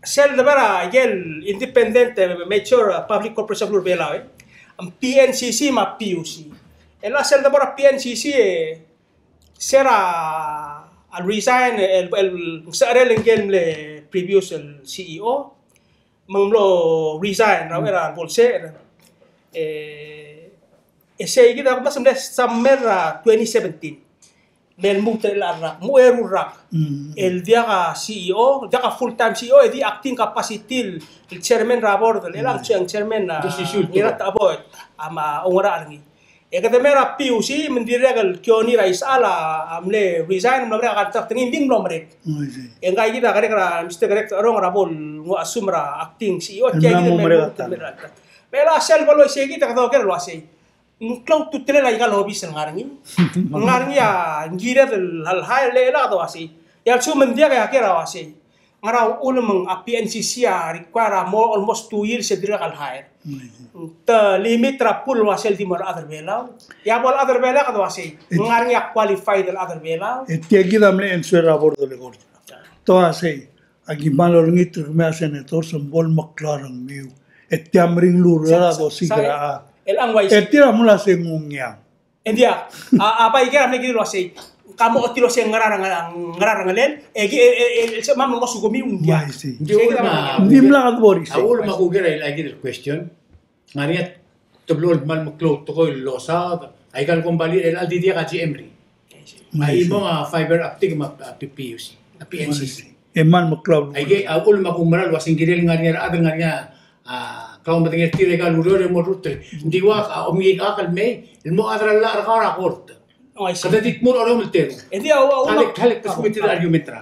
sel debo er a ikel independent, e, major, e, public corporation er a beluu er a Belau, e. Ng P N C C me a P U C. E le sel debo er a P N C C, e, se er a, a resign, e, el, el, ng secherel ngike el mle previous el C E O, me ng mlo resign er a uchei er a bo lsecher. E, e sei kid a kuk mla se mle summer er a twenty seventeen. Me lmuut er chelecha el rak, mo eru el rak. El diak a C E O, diak a full time C E O, e di acting capacity el chairman er a board, el, el chairman a, Ngiratecheboet, a, me a oungerachel er ngii. E kede mei er a P U C, me ng dirrek el kioni er a isechal a, a mle resign, mlo merek a contract er ngii, ng di ng mlo merek. E ngka kid a kerek er a, Mister Kerek Techorong er a bo lnguu a assume er a acting C E O, tia kid el mlo merek a ta. Me a sel bo loisei kid e kede oker el uasei, ng klou a ultutelel aika el obis el ngar er ngii. Ngar er ngii a ng kired el hire, le chelecha kede uasei, e a lsekum ng diak e a ker a uasei, ngera uchul me ng a P N C C a require a mo almost two years e dirrek el hire. Te limit er a pool el uasei el di mo er a chad er a Belau. E a bo el chad er a Belau kede uasei, ng ngar er ngii a qualified el chad er a Belau. E tia kid a mle answer er a board el eko. Te uasei, aki kmal olengit er kemiu a senators me bo lemeklou a rengmiu. E tia meringel el ureor a dosiik er a chad. E tir a mla se ng ungiang. E ng diak, a, a bai ker a mle kirir el uasei, ka mo ochotii el uasei ngera, ngera, ngera er a ngelel, e ki, e, e, e, se mam ngosukemiu, ng diak. Ng di mla kede bo er isei. A uchul me a kuker a ike el question, ng ngar er ngii a teblo el kmal meklou el tekoi el losaod, aika el kombalii el di diak a G M er ngii. A chimong a fiber optic me a, a, P P U C, a P N C C. E kmal meklou. Aike, a uchul me a kumerang el uasei ng kirel ngar er ngii a rechad el ngar er ngii a, a, kau medengei er tir aika el ureor e mo rurt. Ng di ua, a, omngikak el mei, el mo chad er a llach er kau er a kort. Kede di tmuu er a orreomel el terung. E di a, a, a, kale, kale, kesmit el argument er a.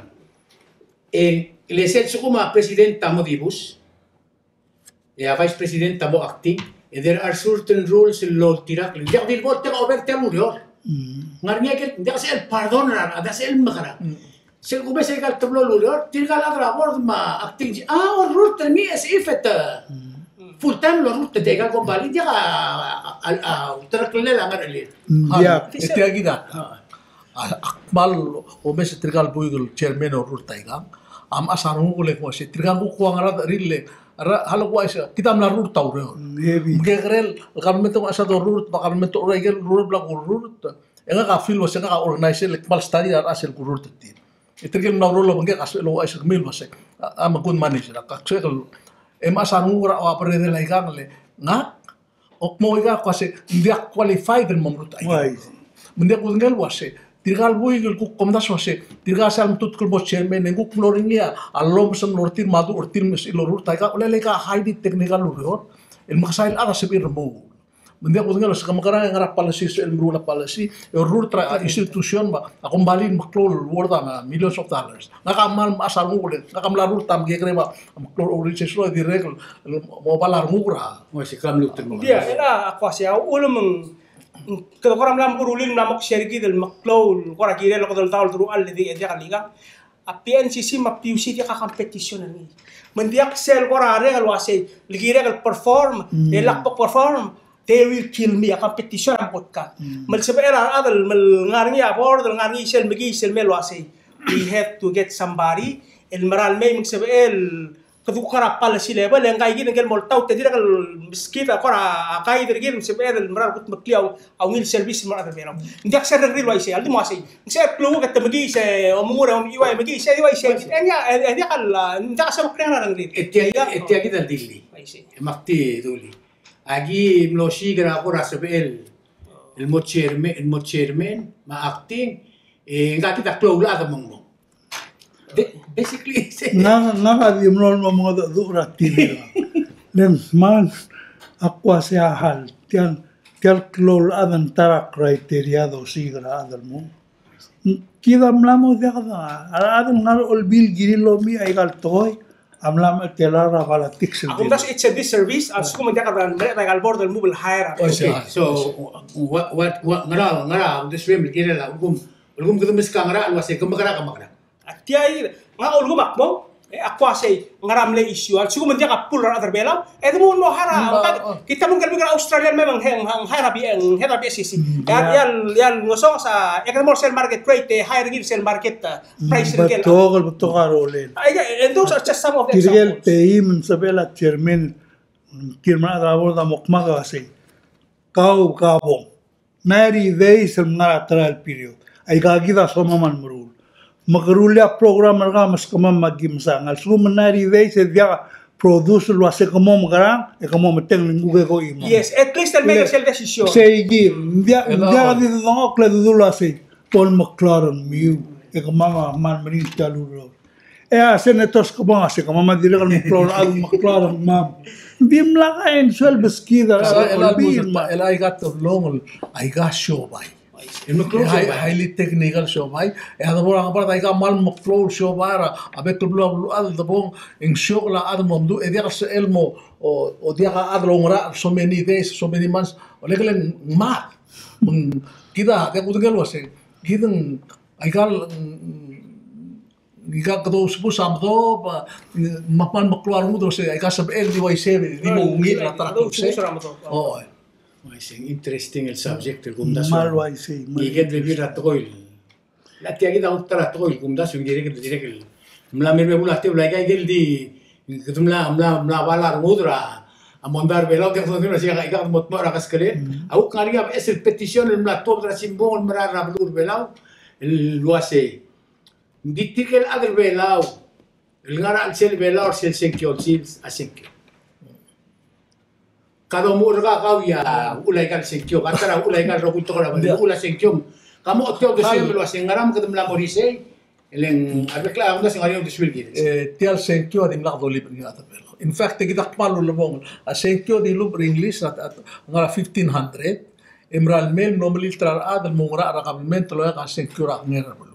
E, le sel lsekum a president a mo dibus, e a vice president a mo acting, e there are certain rules el loltirakl. Ng diak di lebo el tia el over tia el ureor. Ng ngar er ngii a ikel, ng diak sel pardon er a, a diak sel mekerang. Sel kumes aika el teblo el ureor, tirka el chad er a board me a acting, a orrurt er ngii as if e te full time el orrurt er tia el kombalii, ng diak a, a, a, a ulterekokl el ngar er ngii. Ng diak. E tia kid a. A, ak kmal omes e tirka el buik el chairman el orrurt aikang a mechas a renguk el kmo se tirka el kuk ua ngera a rirellii, a, a lak uaisei, kid a mla rurt a ureor. Ng kekerei el government a mechas a dorrurt, me a government a oureor el ureor el bla kururt. E ngak a feel el uasei ngak a organize el kmal study a rechad el kururt er tir. E tirke el mla oureor el obengkek a sebechel el ouchais er kemiu el uasei, a, I'm a good manager, ak sebechek el, e mechas a renguk er a ua berredel aikang le ngak, ok mo ika el kmo se ng diak qualified el mo merutech aikang. Me ng diak kudengei el uasei tirka el buik el kuk omdasu el uasei tirka sel mtutk el mo chairman e ng kuk mlo er ngii a llomes el mo er tir me a duch er tir me sel orrurt aikang, olel aika a highly technical el ureor el mekesai el chad a sebechir el remuul. Me ng diak kudengei el uasei ke mekerang e ngera policy, sel meruul a policy e orrurt er a institution me a kombalii el meklou el worth a millions of dollars. Ngak a kmal mechas a renguk el, ngak a mla rurt a mekekerei me a meklou el organization el dirrek el mo oba a renguk er a. Ng uaisei ka mluut el mo. Ng diak, e a ko uasei a uchul me ng, kede kora mla mekeruul el mla mo share kid el meklou el kora kirel el okedeldaol el deruchall el di, e diak el ikang. A P N C C me a P U C diak a competition er ngii. Me ng diak sel kora reng el uasei, le kirek el perform, e lak bo perform, they will kill me, a competition a mo kot ka. Me le sebechel a rechad el, me le ngar er ngii a board, el ngar er ngii sel mekiis el mei el uasei, we have to get somebody el mera el mei me ng sebechel, kede kuk er a policy level, e ngka kid ngike el mo oltaut e dirrek el meskid a kora guide er kid me sebechel el mera el kutmeklii a ungil service el mo er a rechad er a Belau. Ng diak sel rengrir el uaisei, a ldi mo uasei. Ng sel klou e te mekiis e omengur e omechiuaiu e mekiis e di uaisei. E ng diak, e ng diak el, ng diak a sebechel el rengrir. E tia, e tia kid a dilii. Uaisei. E mak di dulii. Aki mlo siik er a kora sebechel el mo chairman, el mo chairman me a acting, e ngka kid a klou el chad a mo ngmong. Ba-, basically, se- Ngak, ngak a di mlo el mo mengedecheduch er a T V. Le ng kmal, ak uasei a hal, tiang, Tia el klou el chad ng ta er a criteria dosiik er a chad el mo. Kid a mla mo diak a, a rechad el ngar er a Olbiil el kirir el omiich aika el tekoi a mla mo tela er a politics el. A kumdasu it's a disservice a lsekum ng diak a merek er aika el board el move el hire. Okay, so what, what, what, ngera, ngera uldesuem el kirel a, ulekum, ulekum kede meskak a ngerachel el uasei ke mekerang, ke mekerang. A tia, ngak a ulekum a kmo, e, ak uasei, ngera mle issue, a lsekum ng diak a pool er a rechad er a Belau, e de mo, mo hire a, kita mo ngelebek er a Australia el mei me ng, ng hire a B, ng hire a B S C C. E a, e a, e a ngesonges a, e kede mo er sel market rate, e hire er ngii er sel market, a, price er ngii. Betok el, betok a rolel. A, e, and those are just some of the examples. Tirke el teim, ng sebechel a chairman, tir me a rechad er a board a mo kmak a uasei, kau, kau bong. Ninety days el ngar er a trial period. Aika kid a somam el meruul. Me ke rullii a program er kau me a kemam me aki mesang. A lsekum ng ninety days e diak a produce el uasei ke mo mekerang, e ke mo metengel e ng kuk ko chimo. Yes, at least el make sel decision. Sei kid, ng diak, ng diak di dengchokl e dedu el uasei, bo lemeklou a rengmiu, e kemam a kmal meringel tia el ureor. E a senators kemam a se kemam a dirrek el meklou a rechad, meklou a rengmam. Ng dimlak a answer el beskid a rechad el Olbiil. El aika a terlong el aika siobai. E highly technical siobai. E a debo er a ngebard a ika kmal meklou el siobai er a bek el beluu a beluulechad el debong e ng siobai a chad el mo mdu, e diak el sebechel el mo, o, o diak a chad el oungerachel er so many days, so many months. Olekoi el ng mad. Me ng kid a, diak kudengei el uasei, kid ng aika el, mm, Ika kede ousbech a medob, me a kmal meklou a rengud el uasei, aika sebechel di uaisei, di mo ungil er a ta er a kluse. O, uaisei, interesting el subject el kumdasu. Kmal uaisei, kmal interesting. Ngike el bebil er a tekoi. Le tia kid a ta er a tekoi el kumdasu, ng dirrek el, dirrek el. Mla me er a bebul a tebel, aika ikel di, kede mla, mla, mla bala rengud er a, a mondai er a Belau, tia kede mla, ika, ika kede mo tmuu er a keskelel. A kuk ngar er ngii a beches el petition el mla tuobed er a simbung el merael er a beluu er a Belau, el uasei. Ng di tirke el chad er a Belau el ngar er a chelsel Belau er sel sengkio el sils a sengkio. Ka domuchel er kau e a uchul aika el sengkio, ka ta er a uchul aika el rokui el tekoi er a Belau, uchul a sengkio. Ka mo ochotii a uldesuem el uasei ngera me kede mla mo er isei, e le ng a rebek el chad a kumdasu e ng ngar er ngii a uldesuel el kirel. E, tia el sengkio a dimlak dolibech er ngii a rechad er a Belau. In fact, e kid a kmal ulebongel. A sengkio a dilubech er a English er a, a, ngar er a fifteen hundred, e mera el mei el mlo melilt er a rechad el mo oungerachel er a kabelment el oeak a sengkio er a kengei er a beluu.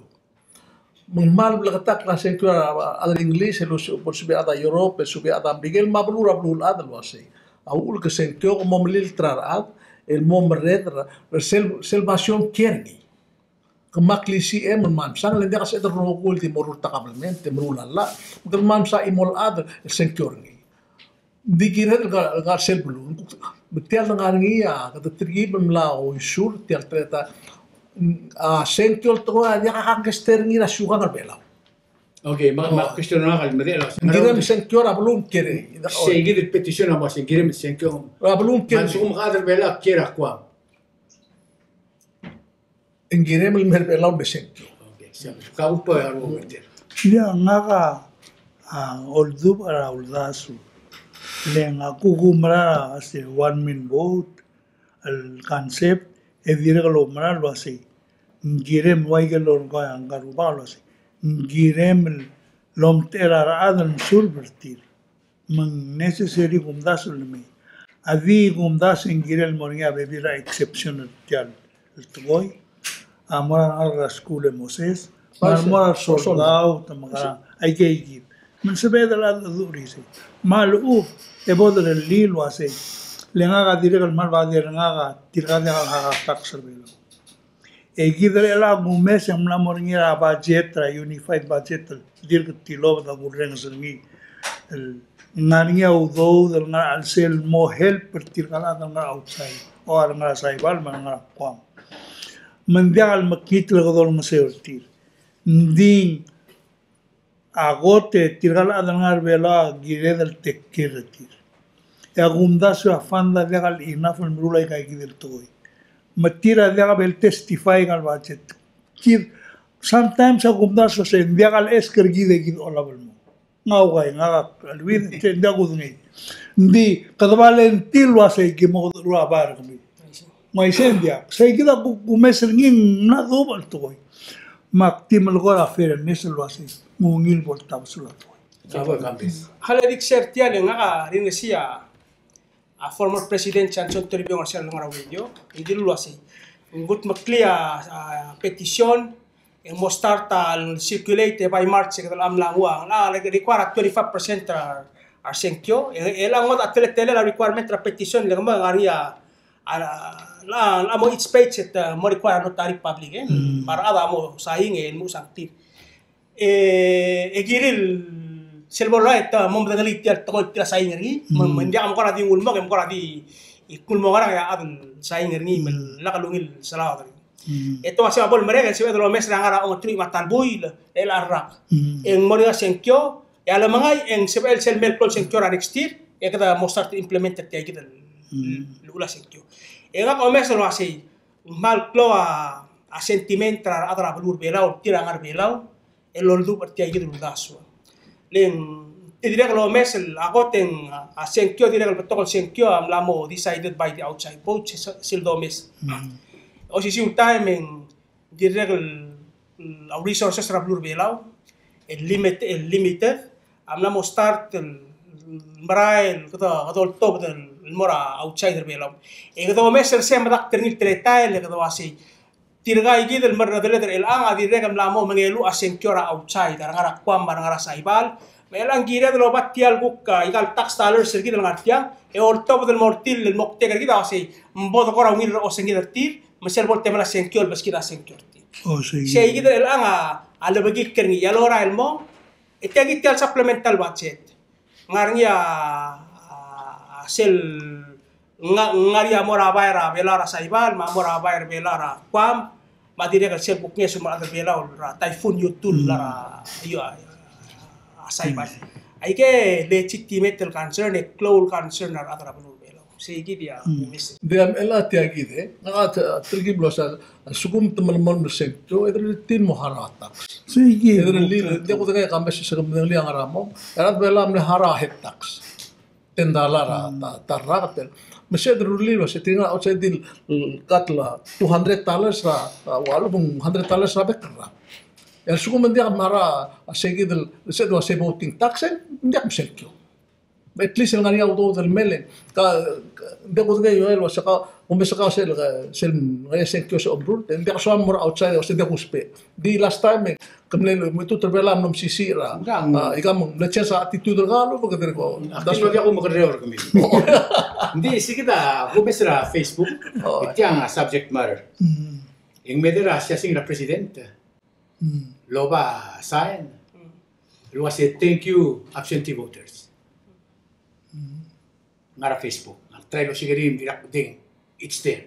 Me ng kmal bleketakl a sengkio er a, a, a rechad er a English, el uase, bo lsebechiu a chad er a Europe, el subechiu a chad er a Merikel, me a beluu er a beluulechad el uasei. A uchul ke sengkio ke mo melilt er a rechad, el mo merreder er sel, sel basio el kiei er ngii. Ke mle klisiich el kmal msa, le ng diak a sebeched el rokui el di mo ruul er a kabelment, e meruul a llach, me kede kmal msa chimo el chad el sengkio er ngii. Ng di kired el ngar, ngar er sel beluu. Me tia el ngar er ngii a, kede telkib el mla oisur, tia el teletael, a, sengkio el tekoi a diak a kangkei er ngii er a siukang er a Belau. Okay, me a, me a question er ngak el medechel a. Ng kirem el sengkio er a beluu el kiei er ngii. Sei kid el petition a mo sei ng kirem el sengkio. Er a beluu el kiei er ngii. Me a lsekum a chad er a Belau a kiei er a Guam. Ng kirem el mei er a Belau el me sengkio. Okay, sure. Ka kuk bo er a renguk er tir. Ia, ngak a, a, oldubech er a uldasu. Le ngak a kuk oumera er a se one man vote el concept, e dirrek el oumera el uasei. Ng kirem el ua ikel lorrenges a ngka el rubak el uasei. Ng kirem el omtechei er a rechad el mesurb er tir. Me ng necessary kumdasu el mei. A di kumdasu e ng kirel mo er ngii a bebil er a exception er tia el tekoi. A mo er a ngalek er a skuul e Moses, me a mo er a soldau, te mekerang, aike ikid. Me ng sebeched el chad el dmu er isei. Me a lechub, e bo derellii el uasei. Le ngak a dirrek el kmal bother er ngak a tirka diak el hire a tax er a Belau. E kid er chelechang a kumes e ng mla mo er ngii er a budget, er a unified budget, el dirk tilobed a kurrenges er ngii. El ngar er ngii a udoud el ngar er a chelsel el mo help er tirka el chad el ngar er a outside, o a rengar er a Saipan me a rengar er a Guam. Me ng diak el mekngit el kede olengeseu er tir. Ng di a kot e tirka el chad el ngar er a Belau a kired el take care er tir. E a kumdasu e a fund a diak el enough el meruul aika kid el tekoi. Me tir a diak bo el testify aika el budget. Kid, sometimes a kumdasu se ng diak el ask er kid e kid a olab el mo. Ng ua ngak a leuid, se ng diak kudengei. Ng di, kede volunteer el uasei ki mo kede rua bar kemiu. Me isei ng diak, sei kid a ku-, kumes er ngii ng mla dubech el tekoi. Me ak di melekoi er a fairness el uasei, ng ungil bo el tabesul a tekoi. Hale, dik share tia le ngak a ringesii a, a former President Johnson Toribiong er sel ngar er a radio, e di el uasei, ng kudmeklii a, a petition, e ng mo start a circulate e by March e kede mla nguu a, a, require a twenty-five percent er a, a sengkio, e, e le ng ngodech a teletelel a requirement er a petition, le ng mo ngar er ngii a, a, a, a mo each page e te mo require a notary public, e, me a rechad a mo sign e lmuut er tir. E, e kirir sel bo el ua e te mo medengelii tia el tekoi el tir a sign er ngii, me, me ng diak a mo kora di nguu el mong, e mo kora di, e kuk mo ngar er ngii a chad el sign er ngii, me lak el ungil selaod er ngii. E te uasei a bo el merek, e sebeched el omes er a ngar er a ongeteruich me a ta el buil, el a rak. E ng mo er ngii a sengkio, e a lemengai, e ng sebechel sel mei el klou el sengkio er a next year, e kede mo start implement er tia kid el, el uchul a sengkio. E ngak a omes el uasei, ng kmal klou a, a sentiment er a rechad er a beluu er a Belau, tir a ngar er a Belau, el oldubech er tia kid el uldasu. Le ng, te dirrek el omes el a kot e ng, a, a sengkio, dirrek el betok el sengkio a mla mo decided by the outside vote, se, sel domes. Osisiu el taem e ng dirrek el, a resources er a beluu er a Belau, el limit, el limited, a mla mo start el merael, kede, kede oltobed el mo er a outside er a Belau. E kede omes er sei e medakt er ngii el teletael, e kede uasei, tirka kid el merredeled er chelechang a dirrek el mla mo mengeluch a sengkio er a outside, a re ngar er a Guam, a re ngar er a Saipan. Me chelechang kired el oba tia el kuk, a, ikal tax dollars er kid el ngar tiang, e oltobed el mo er tir el moktek er kid a uasei, me bo de kora ungil er a osengir er tir, me sel bo el temel a sengkio el beskid a sengkio er tir. Sei kid el chelechang a, a lebekikl er ngii, e a lorael el mong, e tia kid tia el supplemental budget. Ngar er ngii a, a, sel nga-, ngar er ngii a mo er a bai er a Belau er a Saipan, me a mo er a bai er a Belau er a Guam, me a dirrek el sel kuk ngeso me a rechad er a Belau er a Typhoon Yutul er a, a, a Saipan. Aike legitimate el concern, e klou el concern er a rechad er a beluu er a Belau. Sei kid a message. Ng di a mla tia kid, e. Ngak a te-, telkib el uasei, a lsekum te melemolem el sengkio, e dirrek el tir el mo harau a tax. Sei kid. E dirrek el tir, ng diak kudengei a message e ke medengelii a ngar er a mong, e a rechad er a Belau a mle harau a head tax. Ten dollar a, ta, ta rak tel. Me se di rullii el uasei tirka el outside el, el kat el two hundred dollars er a, a, ua lebo ng hundred dollars er a bek el rak. E a lsekum ng diak a mera, a sei kid el, se di uasei voting tax e, ng diak mesengkio. At least el ngar er ngii a udoud el mle. Ka, ka, ng diak kudengei el uasei ka, omes a kau sel, sel ngar er ngii a sengkio se el omerur, ng diak soam el mo er a outside, uasei ng diak kusbech. Di last time e, ke mle, me te ultutelel a mlo mesisiich er a, a, ika me ng mle change a attitude er kau, bo kede ko. Ak di mlo diak kumekerreu er kemiu. Ng di sei kid a kumes er a Facebook, e tiang a subject matter. E ng mei er a siasing er a president el oba sign el uasei thank you absentee voters. Ngar er a Facebook. Ak try el osiik er ngii, me dirrek kudengei, it's there.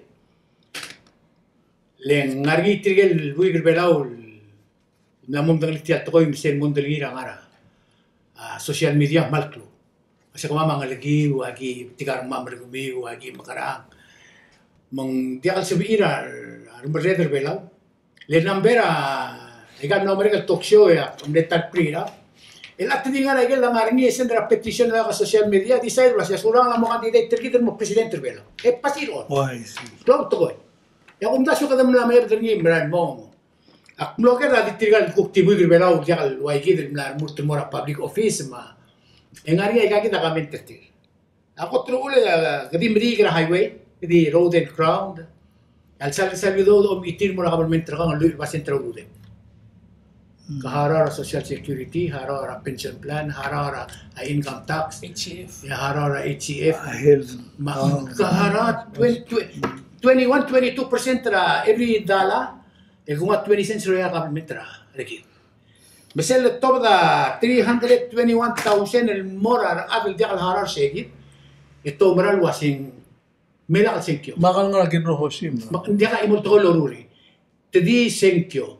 Le ng ngar er ngii tirke el buik er a Belau el mla mo medengelii tia el tekoi me sel mo medengelii er a ngar er a, a, social media me a klou. Me se kemam a ngelekiu, a ki tirka el kemam er kemiu, a ki mekerang. Me ng diak el sebechir a, a remerreder er a Belau. Le number a, ika el mla merek el talk show e ak mle ta el bring it up. El a te di ngar er a ikel ngar er ngii e send er a petition er a social media, decide el uasei a Surangel a mo candidate er kid el mo president er a Belau. E pass it on. Klou el tekoi. E a kumdasu e kede mla mei er ngii el mla mo. Ak mlo oker a di tirka el kuk di buik er a Belau, diak el ua ikid el mla remurt el mo er a public office me a. E ngar er ngii a ika kid a comment er tir. A kot el uchul e, ke di meriik er a highway, ke di road and ground. A lsal, sal udoud el omechitir el mo er a government er kau el lluich el basent er a ududem. Ke harau er a social security, harau er a pension plan, harau er a, a, income tax, H E F. E harau er a H E F. A health. Me a, ke harau twenty, twenty-one, twenty-two percent er a every dollar, e ke nguu a twenty cents er a government er a, er kid. Me sel letobed a three hundred twenty-one thousand el mo er a rechad el diak el harau er se kid, e te oumera el uasei ng mei a lak el sengkio. Me a kal ngar er a Kinrohosi me ng diak a chimo el tekoi el loruul er ngii. Te di sengkio.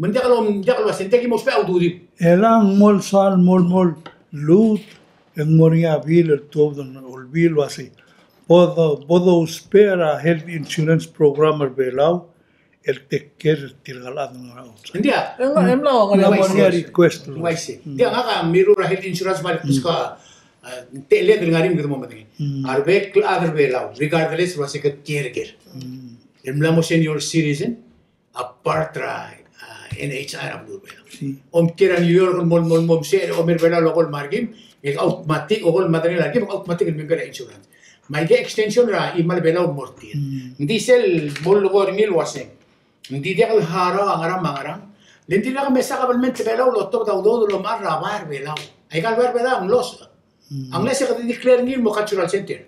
Me ng diak el, ng diak el uasei, ng diak a chimo el ousbech a ududiu. E le ng mo el soal mo el, mo el lmuut, e ng mo er ngii a bill el tuobed er a Olbiil el uasei, bo de, bo dousbech er a health insurance program er a Belau, el take care er tirka el chad el ngar er a outside. Ng diak. E ng, e ng mla, ng mla mo er ngii a request. Ng diak, ngak a mirruul er a health insurance me a le kuk, a, ng techelled el ngar er ngii me kede mo medengei. A rebek el chad er a Belau, regardless el uasei kede kiei er ker, el mla mo senior citizen, a part er a, a, N H I er a beluu er a Belau. Omkiei er a New York, mo, mo, mo, se, omer a Belau el okol me a rekim, e automatic, okol me a medengei a rekim, automatic el member er a insurance. Me aike extension er a chimal Belau el mo er tir. Mm. Ng di sel bo lulekoi er ngii el uaseng, ng di diak el harau a ngerang me a ngerang. Le ng dirkak mesa kabelment er a Belau el otobed a udoud el omechar er a bai er a Belau. Aika el bai er a Belau a ng lost. Mm. Unless e kede declare ngii el mo cultural center.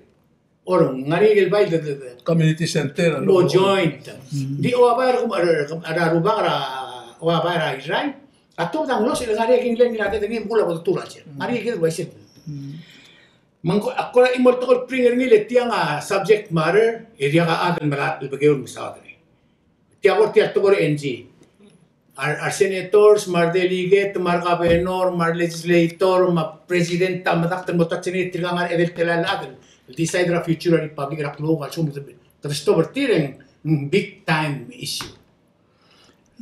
Or ng ngar er ngii el bai el de, de, de community center el mo joint. Mm. Di ua bai er a, er a, er a Rubak er a, ua bai er a Irrai a tobed a ng lost el ngar er ngii el ngilai a tedei ngii me kuk bo detulir a chelsel. Ngar er ngii el uaisei. Mm. Me ng ko, ak kora chimo el tekoi el bring er ngii le tiang a subject matter, e diak a chad el melatk el bekeu el mesaod er ngii. Tia ko tia el tekoi er a N G. A re, a re senators, me a re delegate, me a re governor, me a re legislator, me a president, a medakt el mo touch er ngii, tirka a ngar er a edei el telael el chad el decide er a future er a republic er a klukuk a lsekum kede, kede stop er tir e ng big time issue.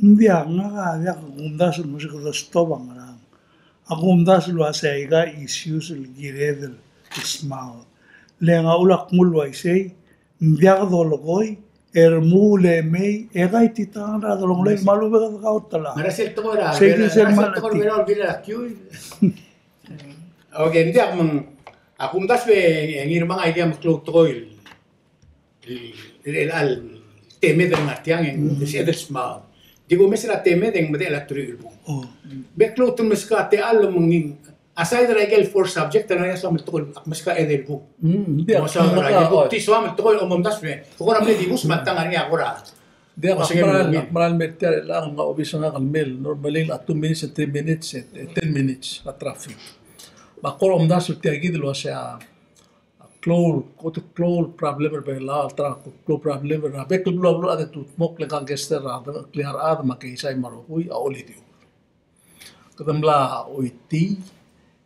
Ng diak, ngak a diak kumdasu el mo se kede stop a ngerang. A kumdasu el uasei aika issues el kired el smaod. Le ng a ulak mul uaisei, ng diak dolekoi, e remuul e mei, e kaititang er a delongelel me a lechub e kede kautela. Sei kid sel maletik. Okay, ng diak me ng, a kumdasu e Ngirmang a idea me klou tekoi el, el, el, el temed el ngar tiang e ng sebeched el smaod. Di kumes er a temed e ng medechel a truich el bung. Me klou te meskau a techall me ng Aside er a ikel four subject, e ng ngar er ngii a soam el tekoi el ak meskau a edei el bung. Mm, diak, mo soam er a, diak, kuk di soam el tekoi el omdasu e. Kuk kora mle dibus me a tang ngar er ngii a kora. Diak, ak mera el, ak mera el mer tia el, ng obis er ngak el mei el, normally a two minutes and three minutes, e, e, ten minutes a traffic. Me ak kora omdasu er tia kid el uasei a klou, kot el klou el problem er a Belau, el ta er a klou el problem er a bek el beluu, beluu a de tutmokl e gangster er a, clear a chad me a keizai me a rokui a olidiu. Kede mla oitii,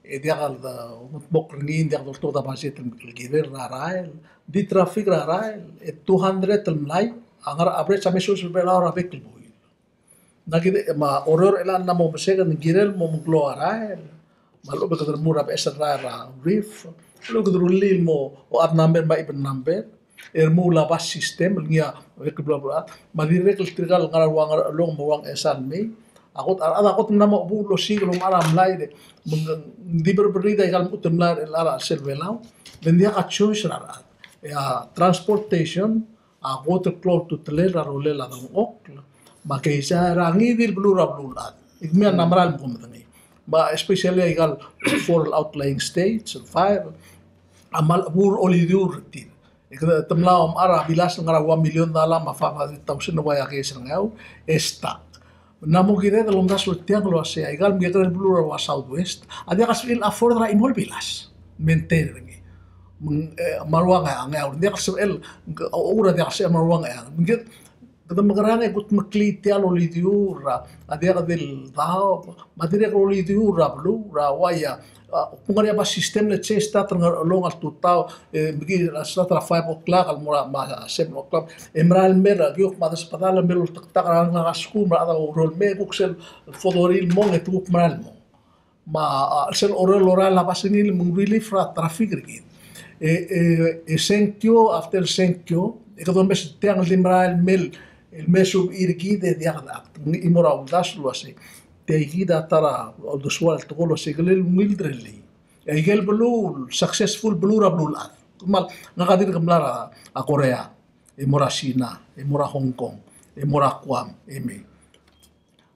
e diak el de, mukmok er ngii, diak doltobed a budget el kirel er a rael, di traffic er a rael, e two hundred el mlai, a ngar er a average a mesus er a Belau er a bek el buil. Ng kid, me a Oreor el chelecha el mla mo meseked, ng kirel mo meklou a rael, me a lechub e kede remuul er a beches el rael er a reef, me a lechub e kede rullii el mo, odd number me a even number, e remuul a bus system, el ngii a, bek el beluu, beluu, me a dirrek el tirka el ngar er a ua Ngerchelong me a ua Ngchesar el mei. A kot, a rechad a kot el mla mo chebuul el osiik el omechar a mlai, e, me ng, ng di berberrir a ikal mechut el mlai er a chelsel Belau, le ng diak a choice er a rechad. E a transportation, a kot el klou a ultutelel er a rolel a dengchokl, me a keizai er a ngii di el beluu er a beluulechad. E kemiu a mera el mo medengei. Me a especially a ikal four outlying states, el five, a kmal chebuul er a olidiu er tir. E kede, te mla omechar a bilas el ngar er a one million dollar me a five hundred thousand el ua ia case er a Ngeaur, e stuck. Ng mo kired el omdasu er tiang el uasei, a ikal mekekerei el beluu er a ua Southwest a diak el sebechir el afford er a chimo el bilas. Maintain er ngii. Me ng, e, me a ua Ngeaur, Ngeaur, diak el sebechel, ng, ochur a diak el sebechel me a ua Ngeaur. Me ng kid, kede mekerang e kudmeklii tia el olidiu er a, a diak di el daob, me a dirrek el olidiu er a beluu, er a ua ia, a, kuk ngar er ngii a bus system, let's say, start er a Ngerchelong el tutau, e, mekii, start er a five o'clock el mo er a, me a seven o'clock, e merael el mei er a kiok me a desbedall el mei el oltektak er a rengalek er a skuul, me a rechad a oureor el mei, kuk sel four thirty el mong, e te kuk merael el mong. Me a, a, sel oureor el orael a bus er ngii el mo relief er a traffic er kid. E, e, e sengkio, after sengkio, e kede omes er tiang el di merael el mei el, el mei subir kid e diak de act. Ng chimo er a uldasu el uasei. Tia kid a ta er a uldesuel el tekoi el uasei, kele ungil derellii. E ikel beluu, successful beluu er a beluulechad. Kmal, ngak a dirk mla er a, a Korea, e mo er a Sina, e mo er a Hong Kong, e mo er a Guam, e mei.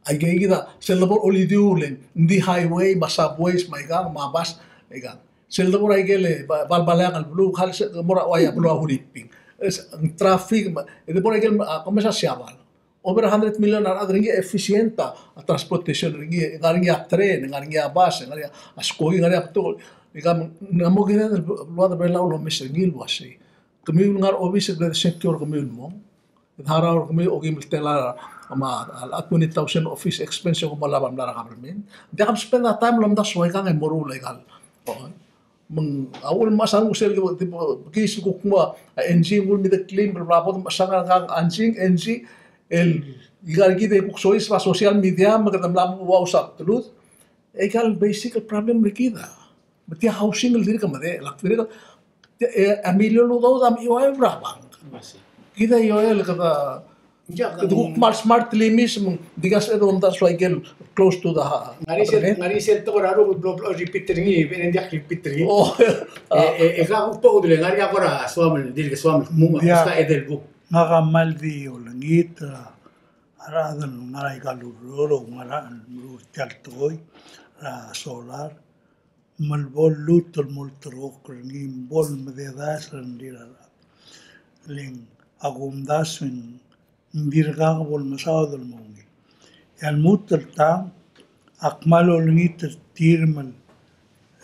Aike kid a, sel debo er a olidiu le ng di highway, me a subways, me a ikang, me a bus, ikang. Sel debo er a ikel, e, ba-, balbaleang el beluu, kal sel debo er a ua ia beluu a Huriping. E, ng traffic, me, e debo er a ikel, a, ke mesa Siabal. Over a hundred million a rechad er ngii a efficient a, a transportation er ngii, ngar er ngii a train, ngar er ngii a bus, ngar er ngii a skoki, ngar er ngii a betok. Ikang, ng mo kired el, el ua de Belau el omes er ngii el uasei. Kemiu el ngar er a obis e kede sengkio er kemiu el mong. Kede harau er kemiu, okeim el tela, me a, a twenty thousand office expense e kom olab a mla er a government. Diak kom spend a time el omdasu aikang e moruul aikal. O, me ng, a uchul me a sel, sel, kis kuk mo, a, N G, ng uchul me de claim, bla, bla, bla, me a sel ngar er ngii a N G, N G, el, ikal kid e kuk soiseb er a social media, me kede mla mo ua usabteluut. Aikal basic el problem er kid a. Me tia housing el dirk medechel, ak dirk, tia, e, a million el udoud a mle eua el er a bank. Kid a eua el kede, Kede kuk kmal smart el imis me ng di ngasech e domdasu a ikel close to the heart. Ngar er ngii sel, ngar er ngii sel tekoi er a rubak el blo, blo repeat er ngii, e ng diak repeat er ngii. Oh. E, e, e kuk bo kudel, ngar er ngii a kora soam el, dirk soam el kmung, a, diak. Basta edei el buk. Ngak a kmal di olengit er a rechad el ngar er aika el ureor, ngar er a meruul tia el tekoi er a solar. Me bo lluut el mo olterekokl er ngii, bo lemededaes er a rengrir a rechad. Le ng a kumdasu e ng dirkak bo lemesaod el mo ungil. E a lmuut el tang, a kmal olengit er tir me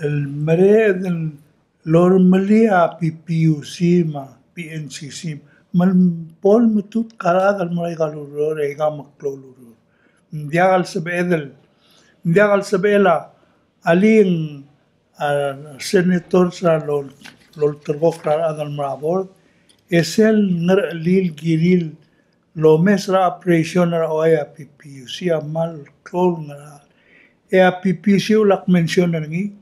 el mereched el orremelii a P P U C me a P N C C me bo lemetutk a rechad el mo er aika el ureor, e aika meklou el ureor. Ng diak el sebeched el, ng diak el sebechel a Alii, a, senators a lo, lolterekokl er a rechad el mo er a board, e sel ngerechelil kirir el omes er a operation er a O I a P P U C a kmal klou el ngerachel. E a P P U C a ulak mention er ngii,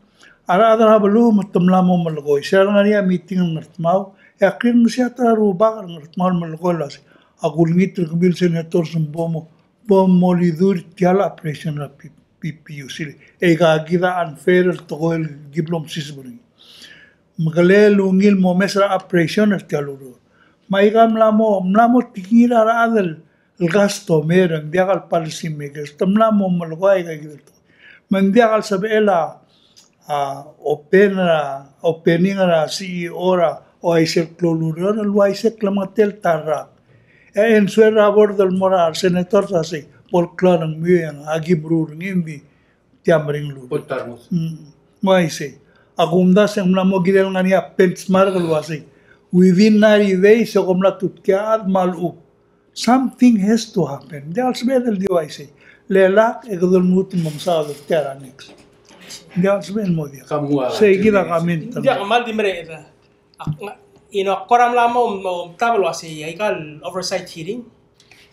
a rechad er a beluu me te mla mo melekoi. Sel ngar er ngii a meeting el Ngardmau, e ak rirengesii a ta er a rubak er a Ngardmau el melekoi el uasei, ak ulengit er kemiu el senators me bo mo bo molidur tia el operation er a P-, P P U C. E aika kid a unfair el tekoi el ki blo msiseb er ngii. Me kele ungil el mo omes er a operation er tia el ureor. Me aika mla mo, mla mo tekingir a rechad el, el customer, ng diak el policy makers, te mla mo melekoi aika kid el tekoi. Me ng diak el sebechel a a, open er a, opening er a C E O er a, uaisei el klou el ureor, el uaisei klemengetel ta el rak. E, e ng suel er a board el mo er a senators a sei, bo el klou a rengmiu e ng, a ki meruul er ngii me di tia meringel el ureor. Bo el ta rengud. Mm, uaisei. A kumdasu e ng mla mo kirel ngar er ngii a benchmark el uasei. Within ninety days, e kom mla tutkii a chad me a lechub. Something has to happen. Ng diak el sebeched el di uaisei. Le lak e kede lmuut el mo mesaod er tia er a next. Ng diak el sebeched el mo diak. Sei kid a comment. Ng diak kmal di mereched. Ak, you know, ak kora mla mo, mo, omtab el uasei, aika el oversight hearing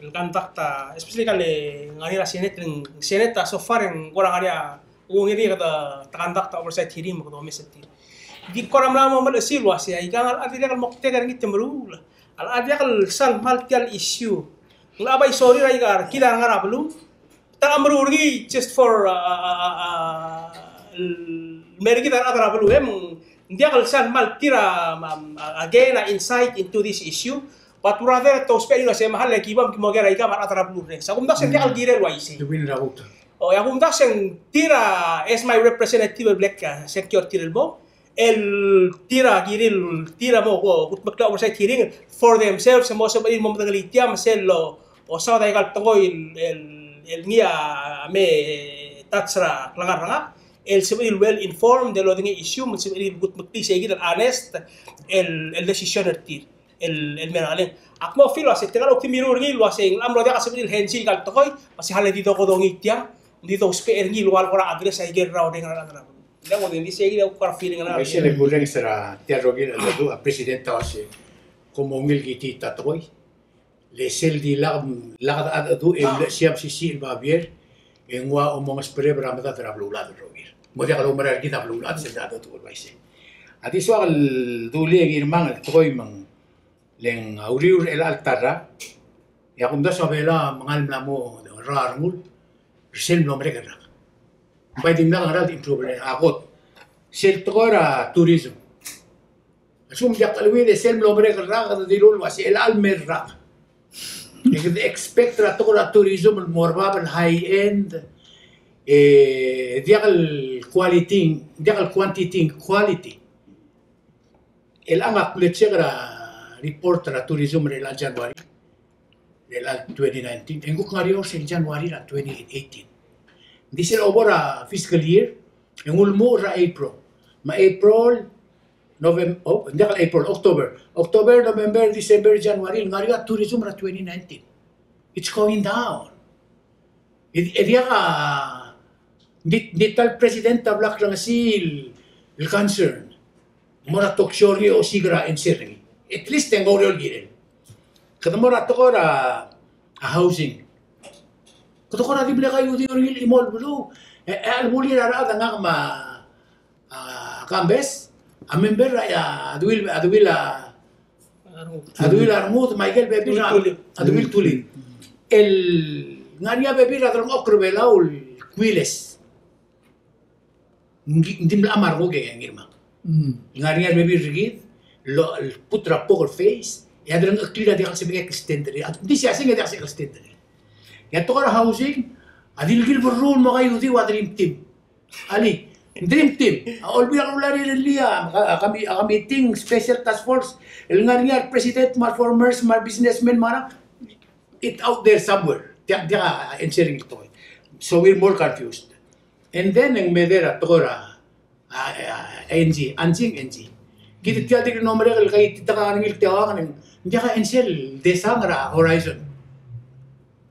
el conduct a, especially aika el ngar er ngii er a Senate, el Senate a so far e ng kora ngar er ngii a ungil er ngii e kede, te conduct a oversight hearing me kede omes er tir. Di kora mla mo melechesii el uasei, aika a rechad a dirrek el moktek er ngii te meruul. A rechad a diak el sal kmal tia el issue. Ng locha bai sorir aika kid a ngar er a beluu. Te meruul er ngii just for, uh, uh, uh, uh, el mer kid a rechad er a beluu, e, me ng diak el sal kmal tir a, um, uh, again, uh, insight into this issue. But rather, te ousbech er ngii el uasei me a le ki bo mkimo ker aika me a rechad er a beluu el reng. Sa kumdasu e ng diak el kirel el uaisei. O, e a kumdasu e ng tir a, as my representative el bla, uh, secure tir el mo el tir a kirir, tir a mo, ko, kutmeklii a oversight hearing for themselves, mo sebechir el mo medengelii tia, me sel lo, o, saod aika el tekoi el, el, el ngii a me touch er a klengar er ngak, el sebechir el well informed, el odengei a issue, me sebechir el kutmeklii sei kid el honest, el, el decision er tir, el, el mer a ngalek. Ak mo feel el uasei, te ngar er a okti miru er ngii el uasei, ng mlo diak a sebechir el hensi aika el tekoi, me sei a le di dokodongii tia, di dousbech er ngii el ua le kora address aike el rraureng er a rechad er a beluu. Ng di sei kid a kora feeling er ngak. Uaisei le kurrenges er tia el rokir el cheldecheduch, a president a uasei, kom ungil kitii ta tekoi. Le sel di lak, lak a cheldecheduch e mle siab sisiich el babier, e ng ua omongesbereber a medad er a beluulechad el rokir. Mo diak loumerang er kid a beluulechad sel cheldecheduch el uaisei. A di soak el dulii e ngirmang el tekoi me ng le ng a uriul er chelecha el ta el rak, e a kumdasu a Belau a mengal mla mo er a rengul er sel mlo merek el rak. Ng bai dimlak a ngera el di improve er a kot. Sel tekoi er a tourism. A lsekum diak el ua e sel mlo merek el rak, kede dilu el uasei chelecha el mer rak. E kede expect er a tekoi er a tourism el mo er bab el high end, e diak el quality, diak el quantity, quality. Chelechang ak mle check er a report er a tourism er chelecha el January, er chelecha el twenty nineteen, e ng kuk ngar er eou er sel January er a twenty eighteen. Ng di sel obo er a fiscal year, e ng ulemuchel er a April. Me a April, November, oh, ng diak el April, October. October, November, December, January, el ngar er eou a tourism er a twenty nineteen. It's going down. E, e diak a, ng di, ng di ta el president a bla klengesii el, el concern. Mo er a talk show er ngii e osiik er a answer er ngii. At least e ng oureor el kirel. Kede mo er a tekoi er a, a housing. Kede kora di mle kaiudiu er ngii el chimo el beluu. E, e a lebulir a rechad e ngak me a, a, Kambes, a member er a, a, Deuil, a, Deuil, a, A Duil a rengud, me a ikel bebil er a, Tulir. A Duil Tulir. El ngar er ngii a bebil er a delengchokl er a Belau el kuiles. Ng di, ng di mla mera kuk e Ngirmang. Mm. Ngar er ngii a rebebil er kid, el, el put er a poker face, e a delengcheklir a diak el sebechek el stand er ngii. Ng di sei a seng e diak el sebechek el stand er ngii. E a tekoi er a housing, a di el kirel berrul mo kaiudiu a dream team. Alii, dream team. A Olbiil er a Kelulau a rirellii a, a, a, a meeting, special task force, el ngar er ngii a represident, me a reformers, me a rebusinessmen, me a, it's out there somewhere. Diak, diak a answer er ngii el tekoi. So we're more confused. And then, e ng mei er a tekoi er a, a, a, Angie, Angie, Angie. Kid tia el dirk mlo merek el kaititekangel er ngii el teuang, ng diak a answer el desang er a horizon.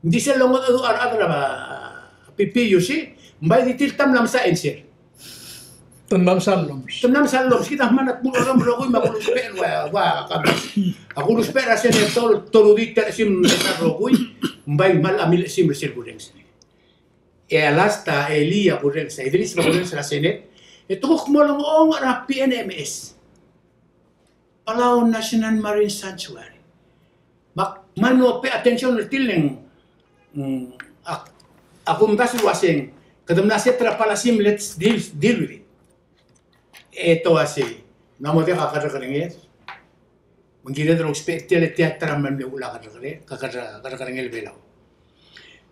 Ng di sel longedecheduch a rechad er a P P U C, ng bai di tir a mla mesa answer. Te mla mesa llomes. Te mla mesa llomes, kid a mla mo dmu el rokui me a kulusbech el ua, ua, ka, a kulusbech er a senator, toludii tia el chesimer el rokui, ng bai kmal a milechesimer er sel kurrenges. E a last a Eli a kurrenges, a Idris a kurrenges er a Senate, e te kuk mo lengchong er a P N M S. Palau National Marine Sanctuary. Me ak kmal mlo pay attention er tir el ng, mm, ak, ak omdasu el uaseng, kede mla set er a policy me let's deal, deal with it. E te uasei, ng mla mo diak a kerrekerengel. Me ng kired el ousbech er tia el, tia el ta er a mle uchul a kerrekerengel, kerre-, kerrekerengel Belau.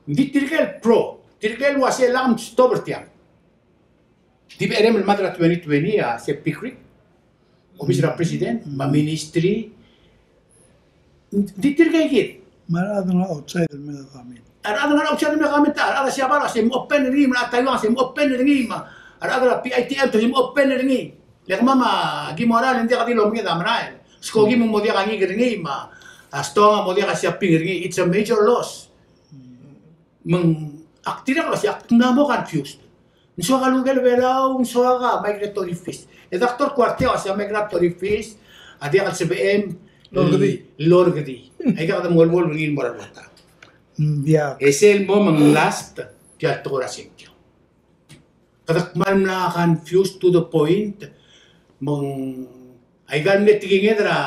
Ng di tirke el pro, tirke el uasei lak mstop er tiang. Di becherei el mad er a twenty twenty a se PICRC, obis er a president, me a ministry. Di tirke kid. Me a rechad el ngar er a outside el mei a comment. A rechad el ngar er a outside el mei a comment, a rechad er a Siabal a se mo open er ngii, me a rechad er a Taiwan a se mo open er ngii, me a rechad er a PITM a se mo open er ngii. Le kemam a ki morael, ng diak di lomenged a merael. Skoki me ng mo diak a ngikel er ngii, me a stoang a mo diak a shopping er ngii. It's a major loss. Me ng, ak dirrek el uasei, ak mla mo confused. Ng soak a lukel Belau, ng soak a migratory fish. E Doctor Kuartei a uasei a migratory fish a diak el sebechem el orrekedii. Orrekedii. Aika kede mo olengol er ngii el mo er a rua ta. Mm, diak. E sel mo me ng last, tia el tekoi er a sengkio. Kede kmal mla confused to the point, me ng Aika el mle tekinged er a,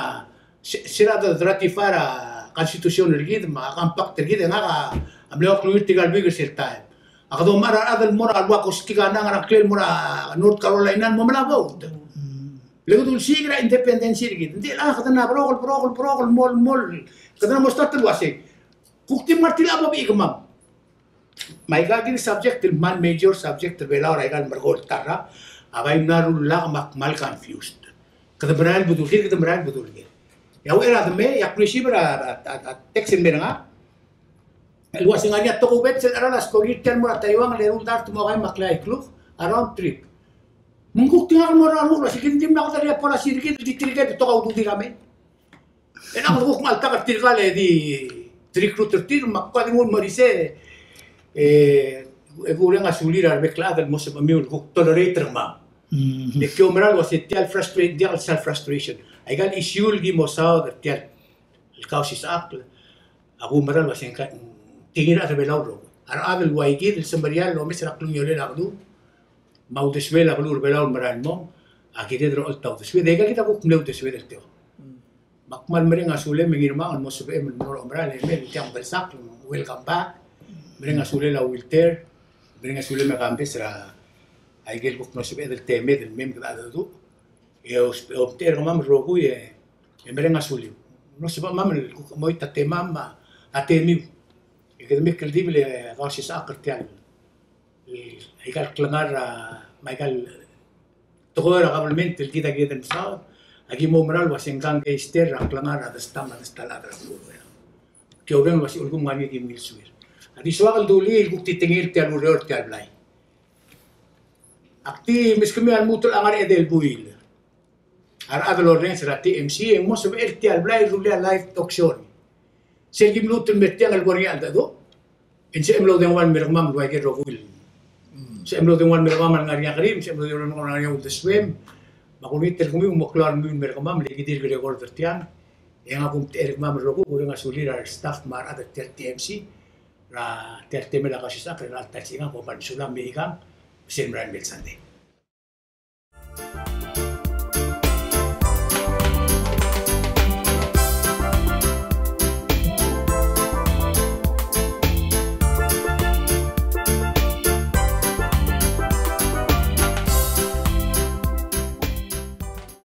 se-, se er a de ratify er a constitution er kid, me a compact er kid, e ngak a mle klungit er tirka el buik er sel taem. A kede omechar a rechad el mo er a lua kostik a nang er a ngklel el mo er a North Carolina el mo mla vote. Le kede ulsiik er a independence er kid. Ng di a kede mla brokel, brokel, brokel, mol, mol. Kede mla mo start el uasei. Kuk di mle er tir a bo bechikemam. Me aika kid el subject el kmal major subject er Belau er aika el merekong el ta er a, a bai mla rullak me ak kmal confused. Kede merael el bedul ker, kede merael el bedul ker. E a uchei er a demei, e ak receive er a, a, a, a text el mei er ngak el uasei ng ngar er ngii a tokubets el cheral a skoki er tia el mo er a Taiwan el eru el dart me a okai me a kleai el kluk a round trip. Me ng kuk di ngak el mo er a renguk el uasei kid ng dimlak kede er a policy er kid el di tirke el betok a ududir a mei. E ng kuk kmal ta er tirka el di recruit er tir, me ak kuk di nguu el mo er isei, e, e kureng a sulir a rebek el chad el mo sebechemiu el kuk tolerate er kemam. Mm. E ki oumera el uasei tia el frustra-, tia el self frustration. Aika el issue el ki mo saod er tia el kausisechakl, a kuumera el uasei ng ka, tekingir a rechad er Belau el rokui. A rechad el ua kid el semeriar el omes er a klungiolel a beluu, me a uldesuel a beluu er Belau el merael el mong, a kired el ocholt a uldesued, e aika kid a kuk mle uldesued el teu. Mm. Me ak kmal mereng a sulem e Ngirmang el mo sebechem el mo er a omerael e mei, tiang belsakl, welcome back. Mereng a sulel a Wilter, mereng a sulem e Kambes er a ikel kuk mlo sebeched el temed el mei me kede dedu. E os-, omtechei er kemam el rokui e, e mereng a suliu. Mlo sebechemam el kuk chemoit a temam me a temiu. E kede mei el kldibel e kausisechakl er tia el, aika el klengar, a, me aika el tekoi er a government el kid a kired el mesaod, a ki mo oumera el uasei ng kang keister er a klengar er a destam, a destal a chad er a beluu er a Belau. Ki oureng el uasei ulekum ngar er ngii e ki ungil suir. A di soak el dulii el kuk di tekingir tia el ureor er tia el blai. Ak di meskemiu a lmuut el ngar er a edei el buil. A rechad el orrenges er a T M C, e ng mo sebechel tia el blai el rullii a live talk show. Sel ki mluut el mer tiang el kuk er ngii a cheldecheduch. E ng sebechem el oudengua el mer kemam el ua ikel rokui. Sebechem el oudengua el mer kemam el ngar er ngii a kerim, sebechem el oudengua el ngar er ngii a uldesuem. Me ak olengit er kemiu me a klou a rengmiu el mer kemam, le ki dirk record er tiang. E ngak a kumtechei er kemam el rokui, kureng a sulir a restaff me a rechad er tia el T M C. Er a tia el temel a kausisechakl er a ta el singa, kom kmal mesulang me ikang, sel merael mei el Sunday.